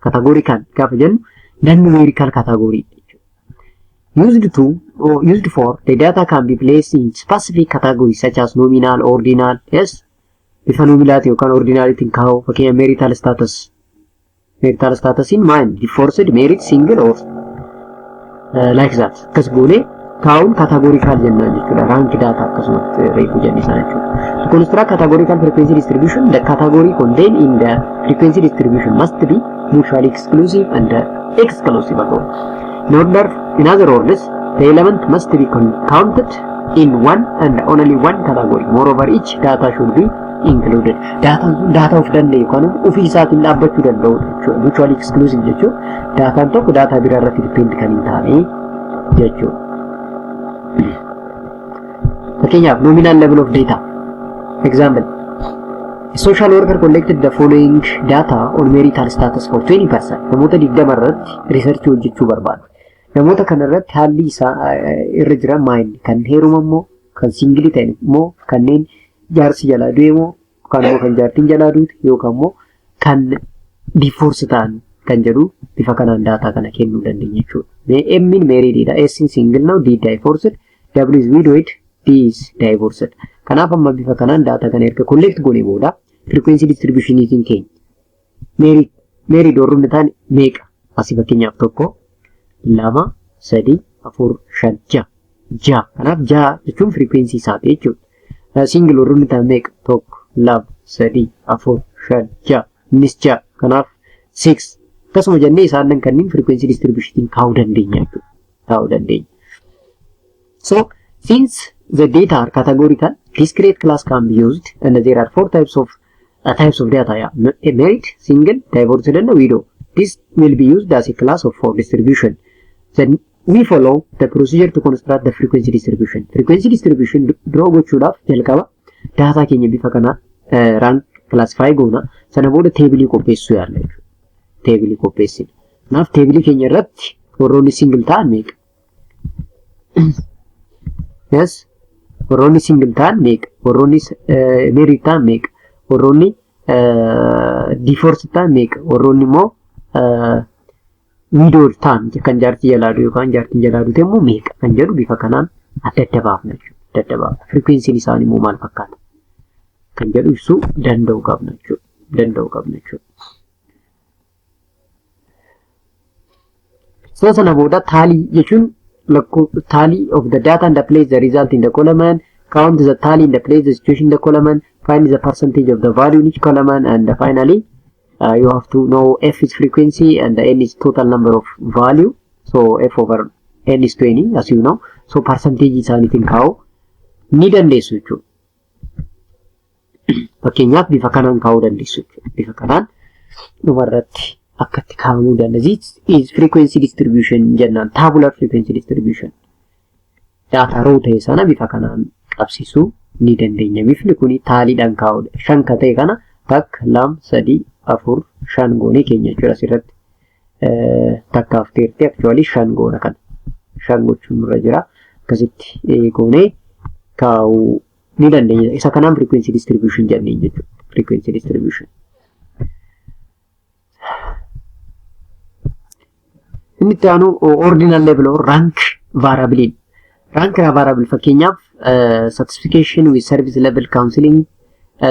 Categorical gaafa jennu non-numerical category jechuudha. Used to or used for the data can be placed in specific categories such as nominal, ordinal, yes. Bifa nominalaati yookaan ordinalitiin kaa'u, fakkeenya marital status. Marital status in mind divorced, married, single or like that. Akkas goonee kaa'uun categorical jennaan jechuudha. Rank data akkasumatti reefu jenne sana jechuudha. To construct categorical frequency distribution, the category contained in the frequency distribution must be mutually exclusive and exclusive at all. In other words, the element must be counted in one and only one category. Moreover, each data should be included. Daataan sun daataa of danda'e yookaan ofii isaatiin dhaabbachuu danda'udha jechuudha. Mutually exclusive jechuun daataan tokko daataa biraa irratti depend kan hin taane jechuudha. Fakkeenyaaf, nominal level of data. Example. A social worker collected the following data on marital status for 20%. Namoota 20 irratti research hojjechuu barbaadu. Namoota kana irratti haalli isaa irra jiran maal, kan heeruma immoo, kan single ta'an immoo, kanneen jaarsi jalaa du'e immoo, yookaan immoo kan jaartiin jalaa duute, yookaan immoo kan divorce ta'an kan jedhu bifa kanaan daataa kana kennuu dandeenya jechuudha. M'n married dha, S single now, D divorced, W is widowed, D is divorced. Kanaaf amma bifa kanaan daataa kana erga collect goone booda frequency distributioniitiin keenya married married warroonni ta'an meeqa? Asii fakkeenyaaf tokko, lama, sadi, afur, shan, ja'a, ja'a. Kanaaf ja'a jechuun frequency isaati jechuudha. Single warroonni ta'an meeqa? Tokko, lama, sadi, afur, shan, ja'a, innis ja'a. Kanaaf six. Akkasuma jennee isaan kanneen frequency distribution kaa'uu dandeenya jechuudha. Kaa'uu dandeenya. So since the data are categorical, discrete class can be used, and there are four types of data, yeah. Married, single, divorced and widow. This will be used as a class of for distribution. Then we follow the procedure to construct the frequency distribution. Frequency distribution draw gochuudhaaf jalqaba daataa keenya bifa kana rank classify goona. Sana booda tableii qopheessuu yaalla jechuudha. Tableii qopheessina. Kanaaf tableii keenya irratti warroonni single ta'an meeqa? Yes. Warroonni single ta'an meeqa? Warroonni married ta'an meeqa? Warroonni divorce ta'an meeqa? Warroonni immoo widow ta'an, kan jaartii jalaa du'e yookaan jaartiin jalaa duute immoo meeqa kan jedhu bifa kanaan adda adda baafna jechuudha. Adda adda baafna. Frequencyn isaanii immoo maal fakkaata kan jedhu ibsuu danda'u qabna jechuudha. Danda'u qabna jechuudha. So sana booda tally jechuun tally of the data and the place the result in the column, count the tally in the place the situation in the column, find the percentage of the value in each column, and finally you have to know f is frequency and the n is total number of value. So f over n is 20, as you know. So percentage isaaniitiin kaa'uu ni dandeessu jechuudha. Fakkeenyaaf, bifa kanaan kaa'uu dandeessu jechuudha. Bifa kanaan dhumarratti akkatti kaa'amuu danda'a. This is frequency distribution jennaan, tabular frequency distribution. Data raw ta'e sana bifa kanaan qabsiisuu ni dandeenya. Bifni kuni tallydhaan kaa'uudha. Shan ka ta'e kana takka, lama, sadii, afur, shan goonee keenya jechuudha asirratti. Takkaaf teertee actually shan goona kana. Shan gochuun nurra jira. Akkasitti goonee kaa'uu ni dandeenya. Isa kanaan frequency distribution jenneen jechuudha. Frequency distribution. Inni itti aanu ordinal level or rank variable. Rank variable fakkeenyaaf satisfaction with service level counseling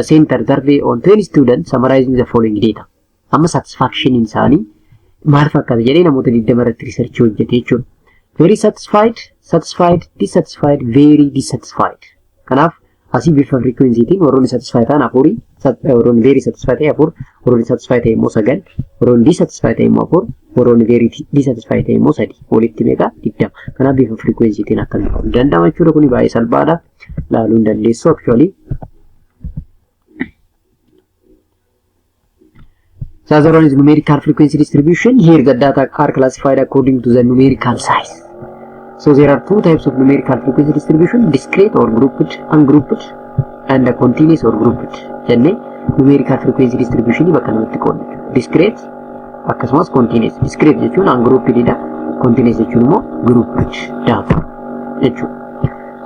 center survey on 20 students summarizing the following data. Amma satisfaction isaanii maal fakkaata jedhee namoota 20 irratti research hojjete jechuudha. Very satisfied, satisfied, dissatisfied, very dissatisfied. Kanaaf asii bifa frequencytiin warroonni satisfied ta'an afurii, warroonni very satisfied ta'e afur, warroonni satisfied ta'e immoo sagal, warroonni dissatisfied ta'e immoo afur, warroonni very dissatisfied ta'e immoo sadi. Walitti meeqa? 20. Kanaaf bifa frequencytiin akkamitti ta'uu danda'ama jechuudha. Kuni baay'ee salphaadha. Laaluu hin dandeessu actually. The other one is numerical frequency distribution. Here the data are classified according to the numerical size. So there are two types of numerical frequency distribution: discrete or grouped, ungrouped, and continuous or grouped. Jennee numerical frequency distribution bakka lamatti qoodna jechuudha. Discrete akkasumas continuous. Discrete jechuun ungrouped dha. Continuous jechuun immoo grouped data jechuudha.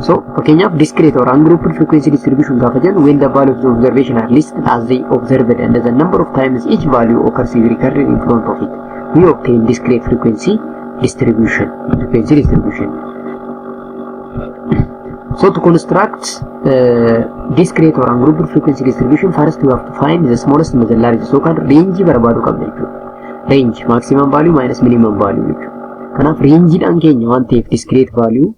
So fakkeenyaaf discrete or ungrouped frequency distribution gaafa jennu, when the value of the observation are listed as they observed and the number of times each value occurs is recorded in front of it, we obtain discrete frequency distribution. Frequency distribution. So to construct discrete or ungrouped frequency distribution, first we have to find the smallest and the largest. So kan range barbaadu qabna jechuudha. Range maximum value minus minimum value jechuudha. Kanaaf rangeidhaan keenya waan ta'eef discrete value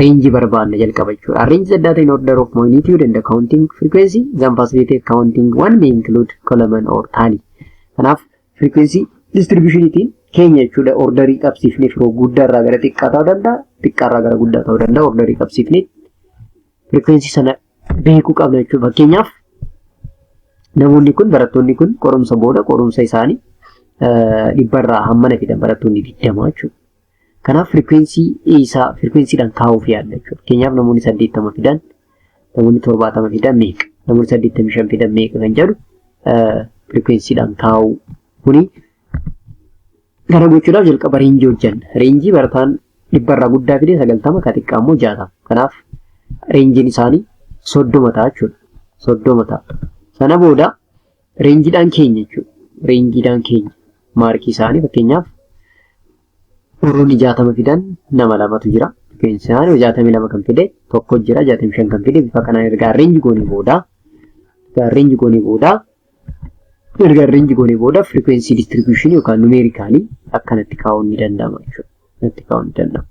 range barbaadna jalqaba jechuudha. Arrange the data in order of magnitude and the counting frequency, then facilitate counting one may include column or tally. Kanaaf frequency distributionitiin keenya jechuudha. Orderii qabsiifnee firoo guddaa irraa gara xiqqaa ta'uu danda'a, xiqqaa irraa gara guddaa ta'uu danda'a. Orderii qabsiifnee frequency sana beekuu qabna jechuudha. Fakkeenyaaf namoonni kun, barattoonni kun qorumsa booda qorumsa isaanii dhibbarraa hammana fidan barattoonni 20 jechuudha. Kanaaf frequency isaa frequencyidhaan kaa'uuf yaadna jechuudha. Fakkeenyaaf namoonni 80 fidan, namoonni 70 fidan meeqa, namoonni 85 fidan meeqa kan jedhu frequencyidhaan kaa'uu. Kuni kana gochuudhaaf jalqaba rangeii hojjenna. Rangeii barataan dhibbarraa guddaa fide 90, ka xiqqaa immoo 60. Kanaaf rangeiin isaanii 30 ta'a jechuudha. 30 ta'a. Sana booda rangeiidhaan keenya jechuudha. Rangeiidhaan keenya markii isaanii fakkeenyaaf warroonni 60 fidan nama lamatu jira. Isaanii 62 kan fide tokko jira, 65 kan fide bifa kanaan erga arrange goonee booda frequency distribution yookaan numerically akkanatti kaa'uun ni danda'ama jechuudha. Akkanatti kaa'uun ni danda'ama.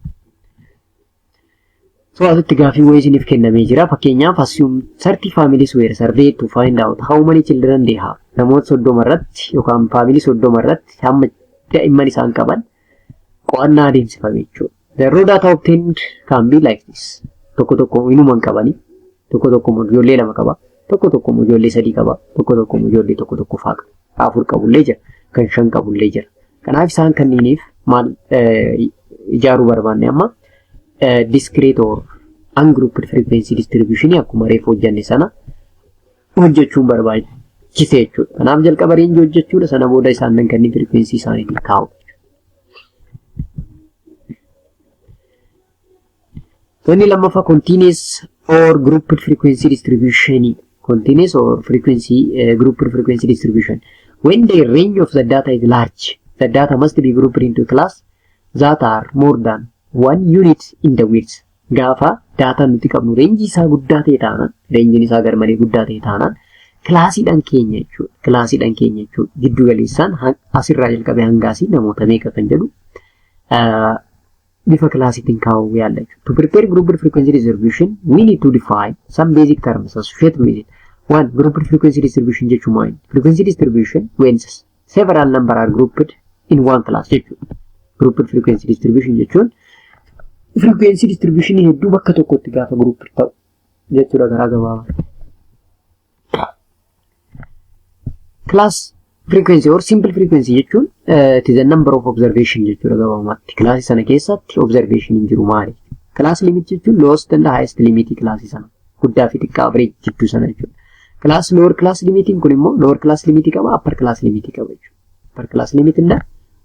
So asitti gaafii wayii isiniif kennamee jira. Fakkeenyaaf assume 30 families were surveyed to find out how many children they have. Namoota 30 irratti yookaan family 30 irratti hamma daa'imman isaan qaban qo'annaa adeemsifame jechuudha. The raw data obtained can be like this. Tokko tokko inuma hin qabani. Tokko tokko immoo ijoollee lama qaba. Tokko tokko immoo ijoollee sadii qaba. Tokko tokko immoo ijoollee tokko tokko faa qaba. Afur qabullee jira. Kan shan qabullee jira. Kanaaf isaan kanneeniif maal ijaaruu barbaanne amma? Discrete or ungrouped frequency distribution akkuma reefu hojjenne sana hojjechuun barbaachise jechuudha. Kanaaf jalqaba rangeii hojjechuudha, sana booda isaan nan kanneen frequency isaaniitiin kaa'u. Inni lammaffaa continuous or grouped frequency distribution. Continuous or frequency grouped frequency distribution. When the range of the data is large, the data must be grouped into class that are more than one unit in the width. Gaafa data nuti qabnu range isaa guddaa ta'e taanaan, rangeiin isaa garmalee guddaa ta'e taanaan, classiidhaan keenya jechuudha. Classiidhaan keenya jechuudha. Giddu galeessaan asirraa jalqabee hanga asii namoota meeqa kan jedhu bifa classiitiin kaa'uu yaalla jechuudha. To prepare grouped frequency distribution, we need to define some basic terms associated with it. One, grouped frequency distribution jechuun maali? Frequency distribution when several number are grouped in one class jechuudha. Grouped frequency distribution jechuun frequency distribution hedduu bakka tokkotti gaafa grouped ta'u jechuudha karaa gabaabaa. Class frequency or simple frequency jechuun it is a number of observation jechuudha gabaabumatti. Classii sana keessatti observation hin jiru maali? Class limit jechuun lowest and highest limit classii sana. Guddaa fi xiqqaa average jidduu sana jechuudha. Class lower class limitiin kun immoo lower class limit qaba, upper class limit qaba jechuudha. Upper class limit and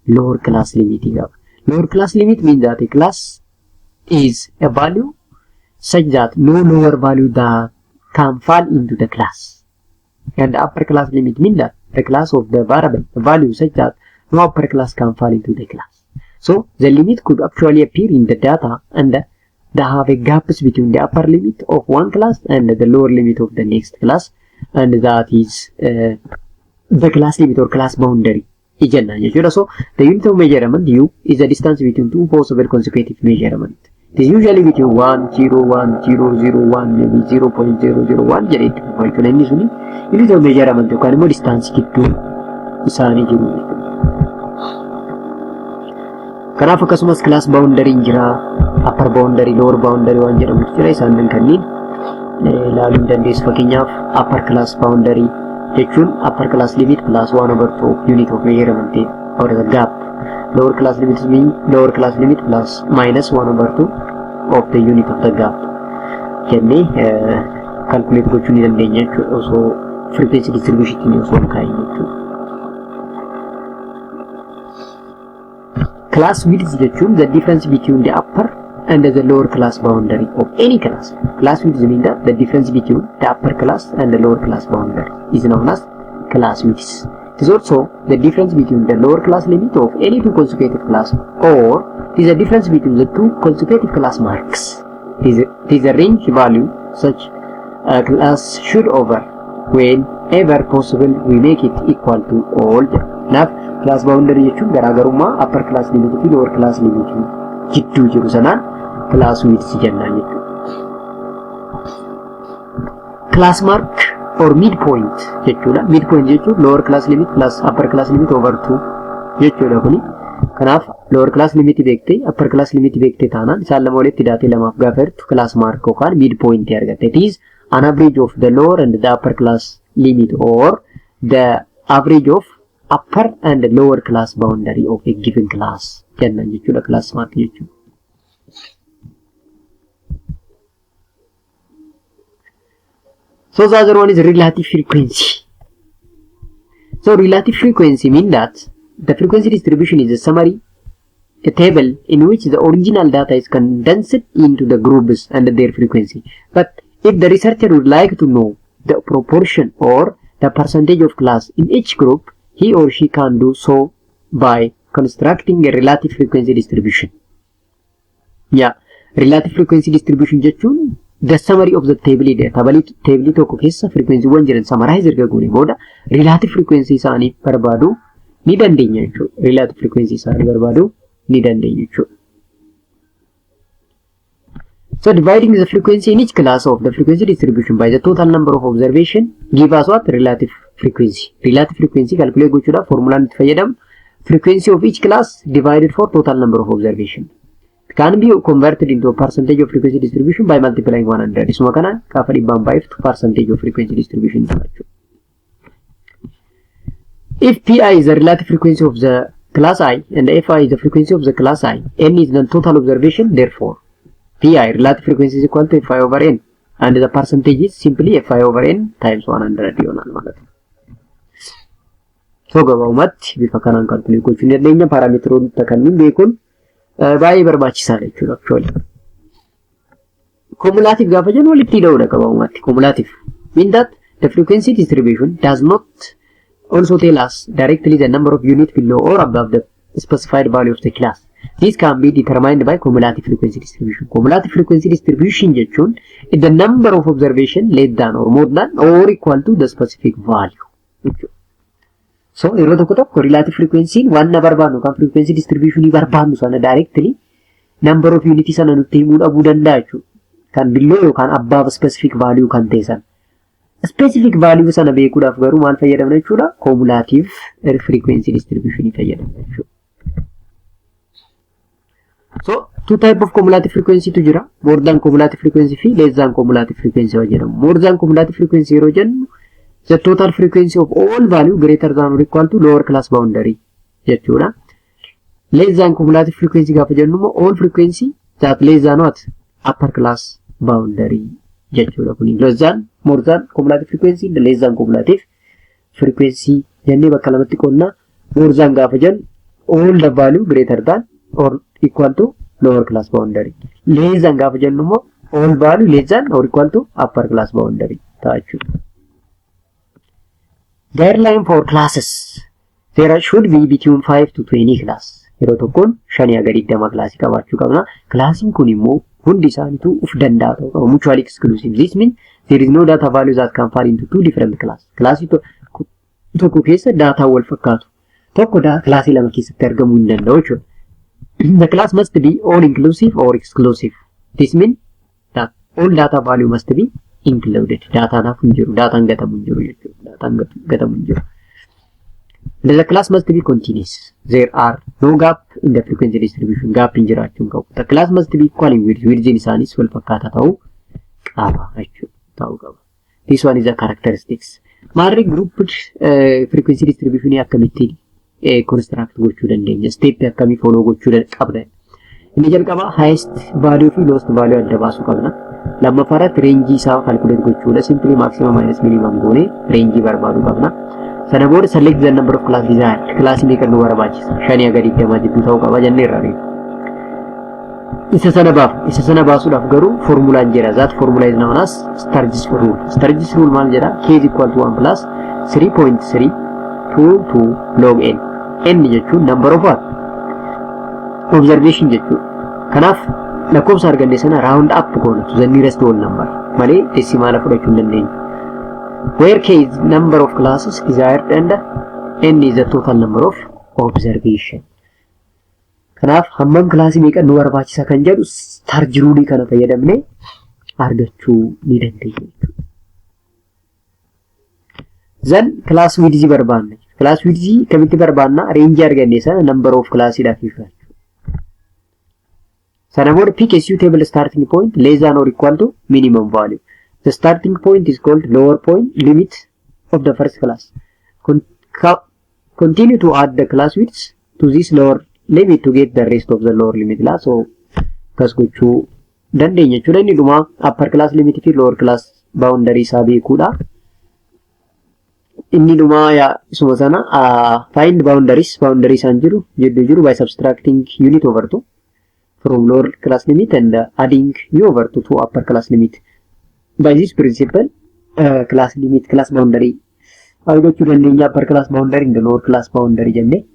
Lower class limit qaba. Lower class limit means that a class is a value such that no lower value that can fall into the class. And the upper class limit means that the class of the variable, the value such that no upper class can fall into the class. So the limit could actually appear in the data and they have a gaps between the upper limit of one class and the lower limit of the next class, and that is the class limit or class boundary jenna jechuudha. So the unit of measurement u is the distance between two possible consecutive measurement. It is usually between 1, 0, 1, 0, 0, 1, maybe 0.001 jedhee itti fufa jechuudha. Inni suni unit of measurement yookaan immoo distance gidduu isaanii jiru jechuudha. Kanaaf akkasumas class boundary jira, upper boundary, lower boundary waan jedhamutu jira. Isaan kanneen ilaaluu hin dandeessu. Fakkeenyaaf, upper class boundary jechuun upper class limit plus 1 over 2 unit of measurement or the gap. Lower class limit mean lower class limit plus minus 1 over 2 of the unit of the gap jennee calculate gochuu ni dandeenya jechuudha, osoo frequency distribution osoo hin kaa'in jechuudha. Class width jechuun the difference between the upper and the lower class boundary of any class. Class width means that the difference between the upper class and the lower class boundary is known as class width. It is also the difference between the lower class limit of any two consecutive class, or it is a difference between the two consecutive class marks. It is a range value such a class should over whenever possible we make it equal to all. Kanaaf class boundary jechuun garaagarummaa upper class limit fi lower class limit jidduu jiru sanaan class width jennaan jechuudha. Class mark or midpoint jechuudha. Midpoint jechuun lower class limit plus upper class limit over 2 jechuudha kuni. Kanaaf lower class limit beektee, upper class limit beektee taanaan, isaan lama walitti hidhaatee lamaaf gaafa hirtu class mark yookaan midpoint argatte. It is an average of the lower and the upper class limit or the average of upper and lower class boundary of a given class jennan jechuudha class mark jechuudha. So the other one is relative frequency. So relative frequency means that the frequency distribution is a summary, a table in which the original data is condensed into the groups and their frequency. But if the researcher would like to know the proportion or the percentage of class in each group, he or she can do so by constructing a relative frequency distribution. Yeah, relative frequency distribution jechuun the summary of the table dha. Table tokko keessa frequency-wwan jiran summarize erga goone booda relative frequency isaanii barbaaduu ni dandeenya jechuudha. Relative frequency isaanii barbaaduu ni dandeenya jechuudha. So dividing the frequency in each class of the frequency distribution by the total number of observation give us what? Relative frequency. Relative frequency calculate gochuudhaaf formulaan itti fayyadamu frequency of each class divided for total number of observation. It can be converted into a percentage of frequency distribution by multiplying 100. Isuma kana gaafa dhibbaan baay'iftu percentage of frequency distribution ta'a jechuudha. If Pi is the relative frequency of the class I and Fi is the frequency of the class I, n is the total observation, therefore Pi relative frequency is equal to Fi over n, and the percentage is simply Fi over n times 100 ይሆናል ማለት ነው። So gabaabumatti bifa kanaan calculate gochuu ni dandeenya. Parameteroota kanneen beekuun baay'ee barbaachisaadha jechuudha actually. Cumulative gaafa jennu walitti hidhuudha gabaabumatti. Cumulative mean that the frequency distribution does not also tell us directly the number of units below or above the specified value of the class. This can be determined by cumulative frequency distribution. Cumulative frequency distribution jechuun the number of observation less than or more than or equal to the specific value. So yeroo tokko tokko relative frequency waan na barbaannu kan frequency distribution barbaannu sana directly number of unit sana nutti himuu dhabuu danda'a jechuudha. Kan below yookaan above specific value kan ta'e sana. Specific value sana beekuudhaaf garuu maal fayyadamna jechuudha? Cumulative frequency distribution fayyadamna jechuudha. So two type of cumulative frequency tu jira. More than cumulative frequency fi less than cumulative frequency yoo jedhamu. More than cumulative frequency yeroo jennu the total frequency of all value greater than or equal to lower class boundary jechuudha. Less than cumulative frequency gaafa jennu immoo all frequency that less than what? Upper class boundary jechuudha. Kuni less than, more than cumulative frequency, less than cumulative frequency jennee bakka lamatti qoonnaa. More than gaafa jennu all the value greater than or equal to lower class boundary. Less than gaafa jennu immoo all value less than or equal to upper class boundary ta'a jechuudha. Guideline for classes. There should be between 5 to 20 class. Yeroo tokkoon shanii haga 20 kilaasii qabaachuu qabna. Kilaasiin kun immoo hundi isaaniitu uf danda'a ta'uu qaba. Mutually exclusive. This means there is no data value that can fall into two different class. Kilaasii tokko keessa daataan wal fakkaatu tokko kilaasii lama keessatti argamuu hin danda'u jechuudha. The class must be all inclusive or exclusive. This means that all data value must be included. Daataan hafu hin jiru. Daataan gatamu hin jiru jechuudha. Daataan gatamu hin jiru. The class must be continuous. There are no gap in the frequency distribution. Gap hin jiraachuu hin qabu. The class must be equal in width. Widthiin isaanis wal fakkaataa ta'uu qaba jechuudha. Ta'uu qaba. This one is the characteristics. Maarri grouped frequency distribution akkamittiin construct gochuu dandeenya? Step akkamii follow gochuu qabna? Inni jalqaba highest value fi lowest value adda baasuu qabna. Lammaffaa irratti range isaa calculate gochuudha. Simply maximum minus minimum goonee range barbaaduu qabna. Sana booda select the number of class desired. Kilaasii meeqa nu barbaachisa? Shanii haga 20 jidduu ta'uu qaba jenneerra reefu. Isa sana baaf. Isa sana baasuudhaaf garuu formulaan jira. That formula is known as Sturges rule. Sturges rule maal jedha? K is equal to 1 plus 3.322 log n. N jechuun number of what? Observation jechuudha. Kanaaf lakkoofsa arganne sana round up goona to the nearest whole number malee decimaala fudhachuu hin dandeenyu. Where k is number of classes desired and n is the total number of observation. Kanaaf hammam kilaasii meeqa nu barbaachisa kan jedhu Sturges rule kana fayyadamnee argachuu ni dandeenya jechuudha. Then class width barbaanna. Class width kamitti barbaanna? Range arganne sana number of classiidhaaf ibsa. Sana booda pick a suitable starting point less than or equal to minimum value. The starting point is called lower point limit of the first class. Continue to add the class widths to this lower limit to get the rest of the lower limit la. So akkas gochuu dandeenya jechuudha. Inni dhumaa upper class limit fi lower class boundary isaa beekuudha. Inni dhumaa yaa isuma sana find boundaries, boundary isaan jiru jidduu jiru by subtracting unit over 2 from lower class limit and adding u over 2 to upper class limit. By this principle, class limit, class boundary argachuu dandeenya, upper class boundary and lower class boundary jennee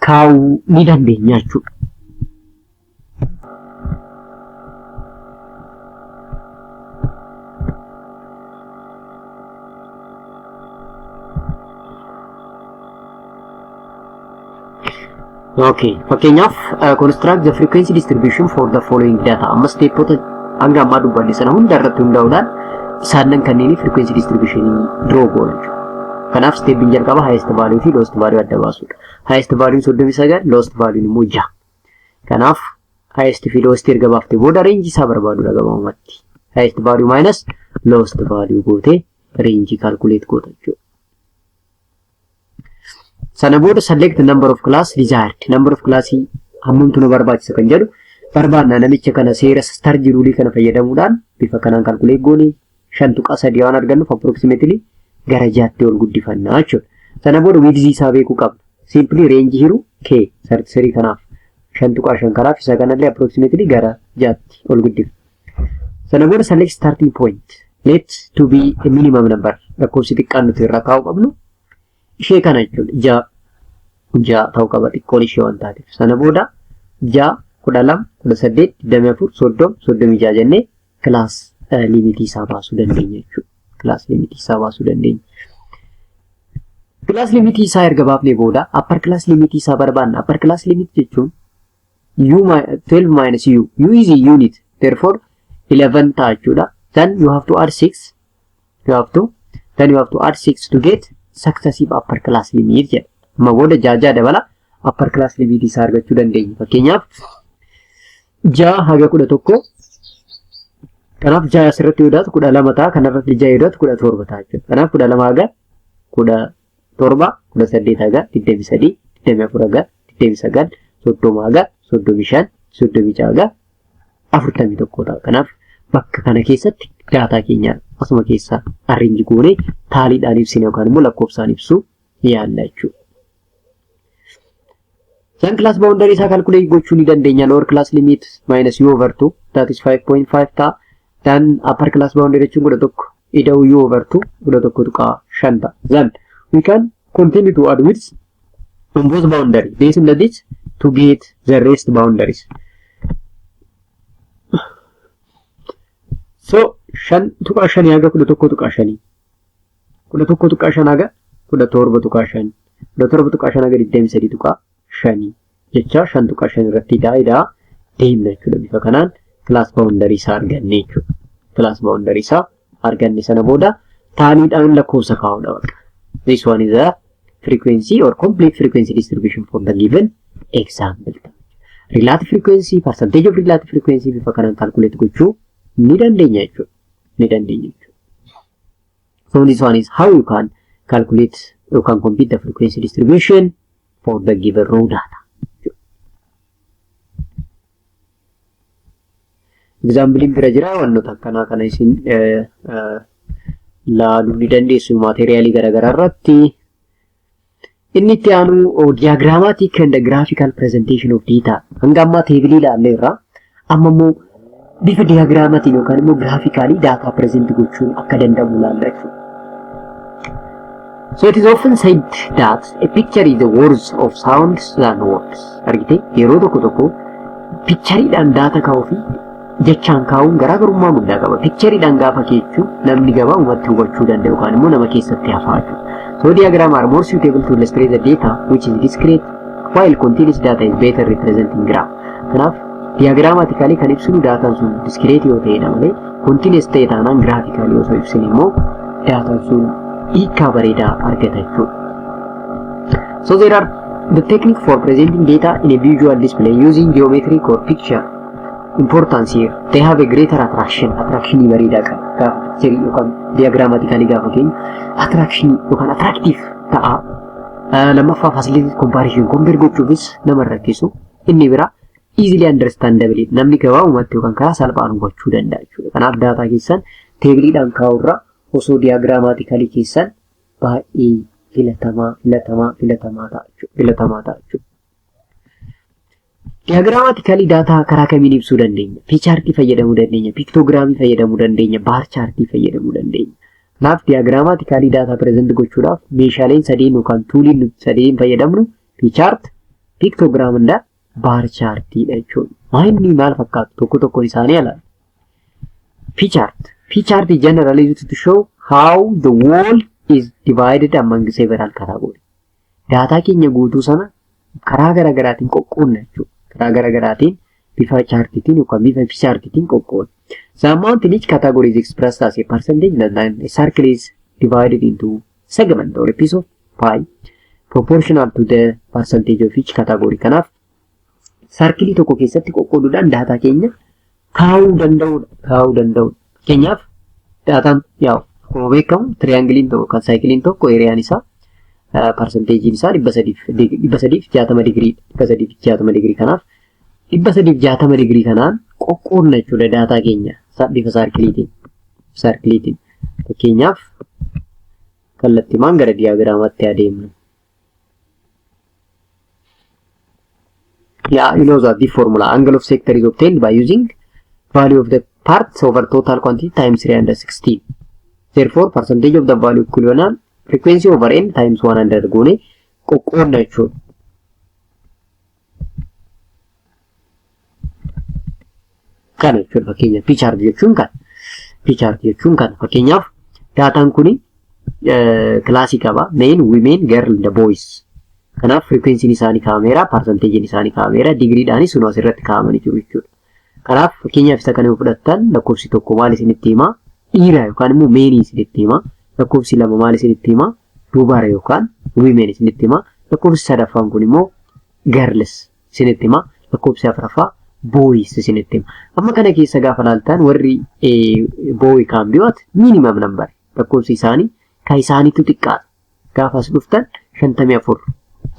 kaa'uu ni dandeenya jechuudha. Okay, fakkeenyaaf construct the frequency distribution for the following data. Amma steepota hanga ammaa dubbanne sana hunda irratti hundaa'uudhaan isaanan kanneen frequency distribution draw goona jechuudha. Kanaaf steepiin jalqaba highest value fi lowest value adda baasuudha. Highest value 39, lowest value immoo 6. Kanaaf highest fi lowest erga baaftee booda range isaa barbaaduudha gabaabumatti. Highest value minus lowest value gootee range calculate goota jechuudha. Sana booda select number of class desired. Number of class hammamtu nu barbaachisa kan jedhu barbaadna. Namicha kana seera Sturges rule kana fayyadamuudhaan bifa kanaan calculate goone 5.3 waan argannuuf approximately gara 6tti ol guddifannaa jechuudha. Sana booda width isaa beekuu qabna. Simply range hiru k 33 kanaaf 5.5 kanaaf isa kanallee approximately gara 6tti ol guddifna. Sana booda select starting point. Let to be a minimum number. Lakkoofsi xiqqaan nuti irraa kaa'uu qabnu ishee kana jechuudha. 6 6 ta'uu qaba xiqqoon ishee waan taateef. Sana booda 6, 12, 18, 24, 30, 36 jennee class limitii isaa baasuu dandeenya jechuudha. Class limitii isaa baasuu dandeenya. Class limitii isaa erga baafnee booda upper class limitii isaa barbaanna. Upper class limit jechuun u 12 minus u. U is a unit. Therefore 11 ta'a jechuudha. Then you have to add 6. You have to then you have to add 6 to get successive upper class limit jedha. Amma booda 6 6 dabala upper class limit isaa argachuu dandeenya. Fakkeenyaaf 6 haga 11, kanaaf 6 asirratti yoo daatu 12 ta'a, kanarratti 6 yoo daatu 17 ta'a jechuudha. Kanaaf 12 haga 17, 18 haga 23, 24 haga 29, 30 haga 35, 36 haga 41 ta'a. Kanaaf bakka kana keessatti daataa keenya asuma keessa arrange goonee tallydhaan ibsine yookaan immoo lakkoofsaan ibsuu yaalla jechuudha. Then class boundary isaa calculate gochuu ni dandeenya. Lower class limit minus u over 2, that is 5.5 ta'a. Then upper class boundary jechuun 11 ida'uu u over 2, 11.5 ta'a. Then we can continue to add widths on both boundary, this and this, to get the rest boundaries. So 5.5 haga 11.5, 11.5 haga 17.5, 17.5 haga 23.5 jecha 5.5 irratti idaa idaa deemna jechuudha. Bifa kanaan class boundary isaa arganne jechuudha. Class boundary isaa arganne sana booda tallydhaan lakkoofsa kaa'uudha bakka. This one is a frequency or complete frequency distribution for the given example. Relative frequency, percentage of relative frequency bifa kanaan calculate gochuu ni dandeenya jechuudha. Ni dandeenya jechuudha. So this one is how you can calculate, you can compute the frequency distribution for the given raw data. Example bira jira, wantoota akkanaa kana isin laaluu ni dandeessu materialii garaagaraa irratti. Inni itti aanu diagrammatic and graphical presentation of data. Hanga ammaa tableii ilaalleerra. Amma immoo bifa diagrammatiin yookaan immoo graphically data present gochuun akka danda'amu ilaalla jechuudha. So it is often said that a picture is the worth of sounds than words. Argite, yeroo tokko tokko pictureidhaan data kaa'uu fi jechaan kaa'uun garaagarummaa guddaa qaba. Pictureidhaan gaafa keechuu namni gabaabumatti hubachuu danda'u yookaan immoo nama keessatti hafaa jechuudha. So diagram are more suitable to illustrate the data which is discrete, while continuous data is better representing graph. Kanaaf diagrammatically kan ibsinu daataan sun discrete yoo ta'edha malee continuous ta'e taanaan graphically osoo ibsine immoo daataan sun hiikkaa bareedaa argata jechuudha. So there are the technique for presenting data in a visual display using geometric or picture importance here. They have a greater attraction. Attraction bareedaa qaba. Gaafa picture yookaan diagrammatically gaafa keenyu attraction yookaan attractive ta'a. Lammaffaa, facilitate comparison, compare gochuufis nama rakkisu. Inni biraa easily understandable, namni gabaabumatti yookaan karaa salphaan hubachuu danda'a jechuudha. Kanaaf daataa keessan tableiidhaan kaa'urra osoo diagrammatically keessan baay'ee filatamaa filatamaa filatamaa ta'a jechuudha. Filatamaa ta'a jechuudha. Diagrammatically daataa karaa kamiin ibsuu dandeenya? Pie chartii fayyadamuu dandeenya, pictogramii fayyadamuu dandeenya, bar chartii fayyadamuu dandeenya. Kanaaf diagrammatically daataa present gochuudhaaf meeshaaleen sadeen yookaan tooliin nuti sadeen fayyadamnu pie chart, pictogram and bar chartiidha jechuudha. Maayinni maal fakkaatu tokko tokkoon isaanii ilaalla. Pie chart. Pie chart is generally used to show how the whole is divided among several categories. Daataa keenya guutuu sana karaa garaa garaatiin qoqqoodna jechuudha. Karaa garaa garaatiin bifa chartiitiin yookaan bifa pie chartiitiin qoqqoodna. The amount in each category is expressed as a percentage and then a circle is divided into segment or a piece of pie proportional to the percentage of each category. Kanaaf circleii tokko keessatti qoqqooduudhaan daataa keenya kaa'uu danda'udha. Kaa'uu danda'udha. Fakkeenyaaf daataan yaa'u akkuma beekamu triangleiin tokko kan circleiin tokko areaan isaa percentageiin isaa 360 digiriidha. 360 digirii, kanaaf 360 digirii kanaan qoqqoodna jechuudha daataa keenya bifa circleiitiin. Circleiitiin. Fakkeenyaaf kallattiimaan gara diagramaatti adeemnu. Yeah, you know that the formula angle of sector is obtained by using value of the parts over total quantity times 316. Therefore, percentage of the value equivalent frequency over n times 100 goone qoqqoodna jechuudha. Kana jechuudha fakkeenya pie chart jechuun kana. Pie chart jechuun kana. Fakkeenyaaf daataan kuni classii qaba. Men, women, girl and boys. Kanaaf frequencyn isaanii kaa'ameera, percentageiin isaanii kaa'ameera, digiriidhaanis sun asirratti kaa'amanii jiru jechuudha. Kanaaf fakkeenyaaf isa kana yoo fudhattan lakkoofsi tokko maal isinitti hima? Dhiira yookaan immoo menii isinitti hima. Lakkoofsi lama maal isinitti hima? Dubara yookaan women isinitti hima. Lakkoofsi sadaffaan kun immoo girls isinitti hima. Lakkoofsi afuraffaa boys isinitti hima. Amma kana keessa gaafa laaltan warri boy kan be what? Minimum number. Lakkoofsi isaanii kan isaaniitu xiqqaata. Gaafa as dhuftan 54,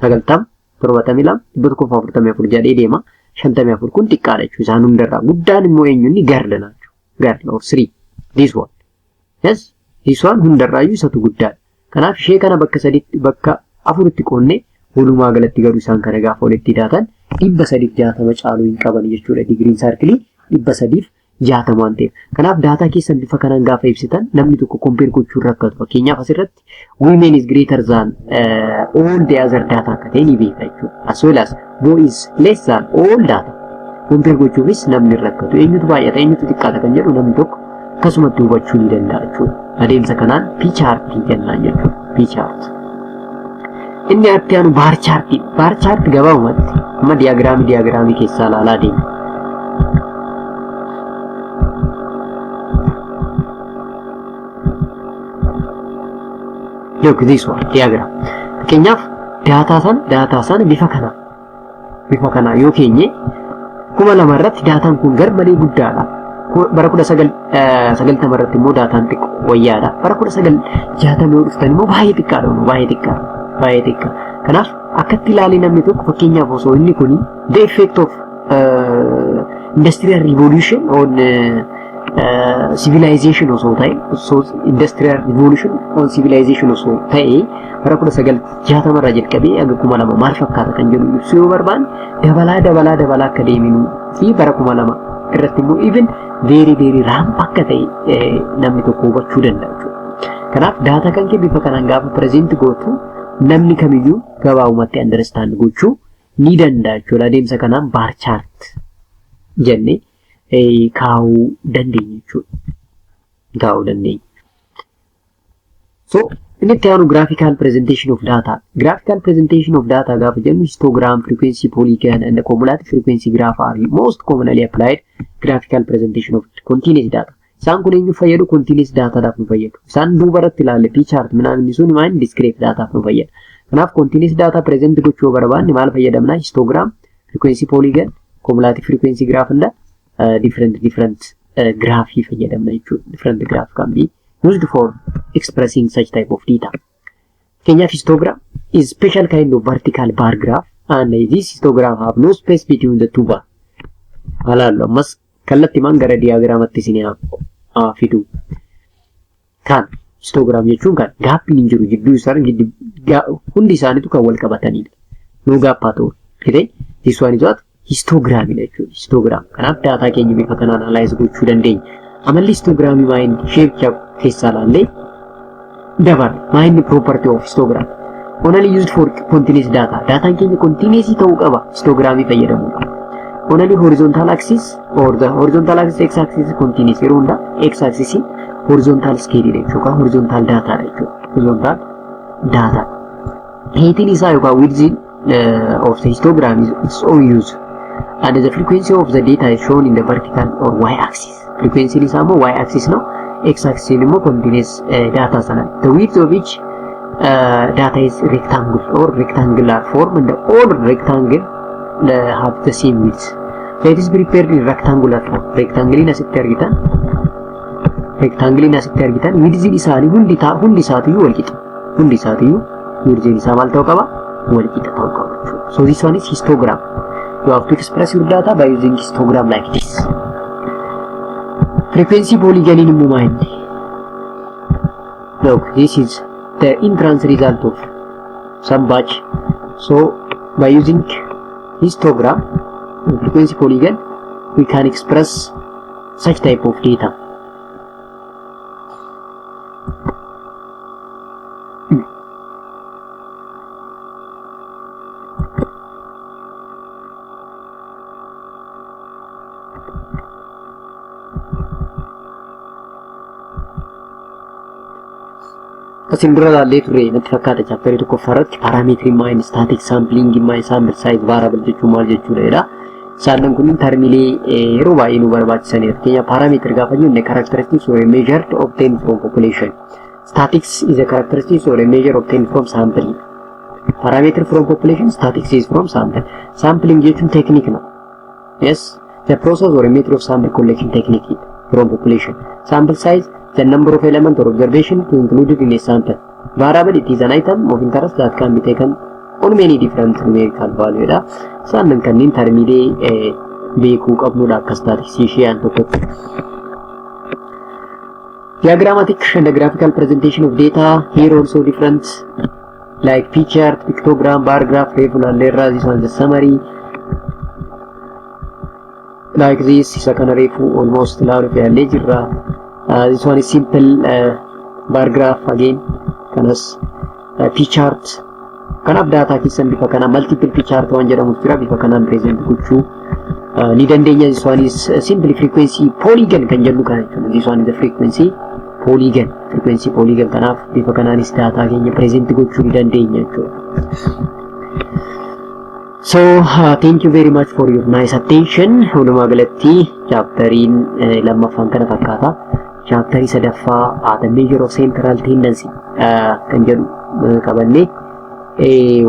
90, 72, 144 jedhee deema. 54 kun xiqqaadha jechuudha. Isaan hundarraa guddaan immoo eenyuun girl jechuudha. Girl or three. This one. Yes, this one hundarraayyuu isatu guddaadha. Kanaaf ishee kana bakka sadiitti, bakka afuritti qoonnee, walumaa galatti garuu isaan kana gaafa walitti hidhaatan 360 caaluu hin qaban jechuudha. Digiriin circleii 360 waan ta'eef. Kanaaf daataa keessan bifa kanaan gaafa ibsitan namni tokko compare gochuun rakkatu. Fakkeenyaaf, asirratti women is greater than all the other data akka ta'e ni beeka jechuudha. As well as boy is less than all data. Compare gochuufis namni rakkatu. Eenyutu baay'ata, eenyutu xiqqaata kan jedhu namni tokko akkasumatti hubachuu ni danda'a jechuudha. Adeemsa kanaan pie chartii jennaan jechuudha. Pie chart. Inni itti aanu bar chartii. Bar chart gabaabumatti amma diagramii keessaa ilaalaa deema. Look, this one diagram. Fakkeenyaaf, daataa sana bifa kanaa yoo keenye, 2000 irratti daataan kun gar malee guddaadha. Bara 1990 irratti immoo daataan xiqqoo wayyaadha. Bara 1960 yoo dhuftan immoo baay'ee xiqqaadha, baay'ee xiqqaa, baay'ee xiqqaa. Kanaaf akkatti ilaalee namni tokko, fakkeenyaaf, osoo inni kuni the effect of industrial revolution on civilization osoo ta'e, osoo industrial revolution on civilization osoo ta'e, bara 1960 irraa jalqabee hanga 2000 maal fakkaata kan jedhu ibsuu yoo barbaanne, dabalaa dabalaa dabalaa akka deeminu fi bara 2000 irratti immoo even very very ramp akka ta'e namni tokko hubachuu danda'a jechuudha. Kanaaf daataa kan kee bifa kanaan gaafa present gootu namni kamiyyuu gabaabumatti understand gochuu ni danda'a jechuudha. Adeemsa kanaan bar chart jennee kaa'uu dandeenya jechuudha. Kaa'uu dandeenya. So inni itti aanu graphical presentation of data. Graphical presentation of data gaafa jennu, histogram, frequency polygon and cumulative frequency graph are most commonly applied graphical presentation of continuous data. Isaan kun eenyu fayyadu? Continuous dataadhaaf nu fayyadu. Isaan duuba irratti ilaalle, pie chart minaaminni sun maal, discrete dataaf nu fayyada. Kanaaf continuous data present gochuu yoo barbaanne maal fayyadamna? Histogram, frequency polygon, cumulative frequency graph and different different graphii fayyadamna jechuudha. Different graph can be used for expressing such type of data. Fakkeenyaaf, histogram is special kind of vertical bar graph and this histogram have no space between the two bar. Alaallu, ammas kallattimaan gara diagramatti isin fidu. Kan histogram jechuun kan gapiin hin jiru jidduu isaan, hundi isaaniitu kan wal qabatanidha. No gap haa ta'u. Okay? This one is what? Histogramidha jechuudha. Histogram. Kanaaf daataa keenya bifa kanaan analyze gochuu dandeenya. Amalli histogramii maayini? Shapecha keessaa ilaallee dabarra. Maayini property of histogram? Only used for continuous data. Daataan keenya continuous ta'uu qaba histogramii fayyadamuudha. Only horizontal axis or the horizontal axis, x axis continuous. Yeroo hundaa x axis horizontal scale dha jechuudha. Horizontal data dha jechuudha. Horizontal data. Heightiin isaa yookaan width of the histogram is its own use and the frequency of the data is shown in the vertical or y axis. Frequency isaa immoo y axis no, x axis immoo continuous data sana. The width of each data is rectangle or rectangular form and all rectangle have the same width. So it is prepared in rectangular form. Rectangle asitti argitan, rectangle asitti argitan, width isaanii hundi isaatiyyuu wal qixa. Hundi isaatiyyuu width isaa maal ta'uu qaba? Wal qixa ta'uu qaba jechuudha. So this one is histogram. You have to express your data by using histogram like this. Frequency polygon immoo maal inni? Look, this is the entrance result of some batch. So by using histogram, frequency polygon, we can express such type of data. Asin dura ilaallee turre natti fakkaata, chapterii tokkoffaa irratti parameteriin maal, statistics, samplingii maal, sample size, variable jechuun maal jechuudha jedha. Isaan kun termilee yeroo baay'ee nu barbaachisanidha. Fakkeenya, parameter gaafa jennu characteristics or a measure obtained from population. Statistics is a characteristics or a measure obtained from sampling. Parameter from population, statistics is from sample. Sampling jechuun technique ነው. Yes, the process or a method of sample collection technique from population. Sample size, the number of element or observation to include in a sample. Variable, it is an item of interest that can be taken on many different numerical value dha. Isaan kanneen termilee beekuu qabnudha akka statistician tokkotti. Diagrammatic and the graphical presentation of data here also different, like pie chart, pictogram, bar graph, reefu laalleerraa. This one is the summary like this. Isa kana reefu almost ilaaluuf yaallee jirra. This one is simple bar graph again, kanas pie chart. Kanaaf daataa keessan bifa kana multiple pie chart waan jedhamutu jira, bifa kanaan present gochuu ni dandeenya. This one is simple frequency polygon kan jennu kana jechuudha. This one is the frequency polygon, frequency polygon. Kanaaf bifa kanaanis daataa keenya present gochuu ni dandeenya jechuudha. So thank you very much for your nice attention. Walumaa galatti chapteriin lammaffaan kana fakkaata. Chapterii sadaffaa, the measure of central tendency kan jedhu qabannee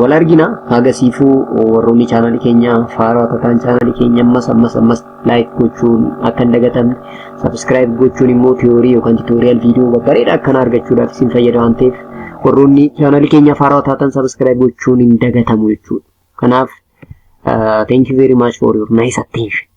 wal argina. Hagasiifuu warroonni channelii keenya haaraa ta'an channelii keenya ammas ammas ammas like gochuun akka hin dagatamne, subscribe gochuun immoo theory yookaan tutorial viidiyoo babbareedaa akkana argachuudhaaf isin fayyada waan ta'eef, warroonni channelii keenya haaraa taatan subscribe gochuun hin dagatamu jechuudha. Kanaaf thank you very much for your nice attention.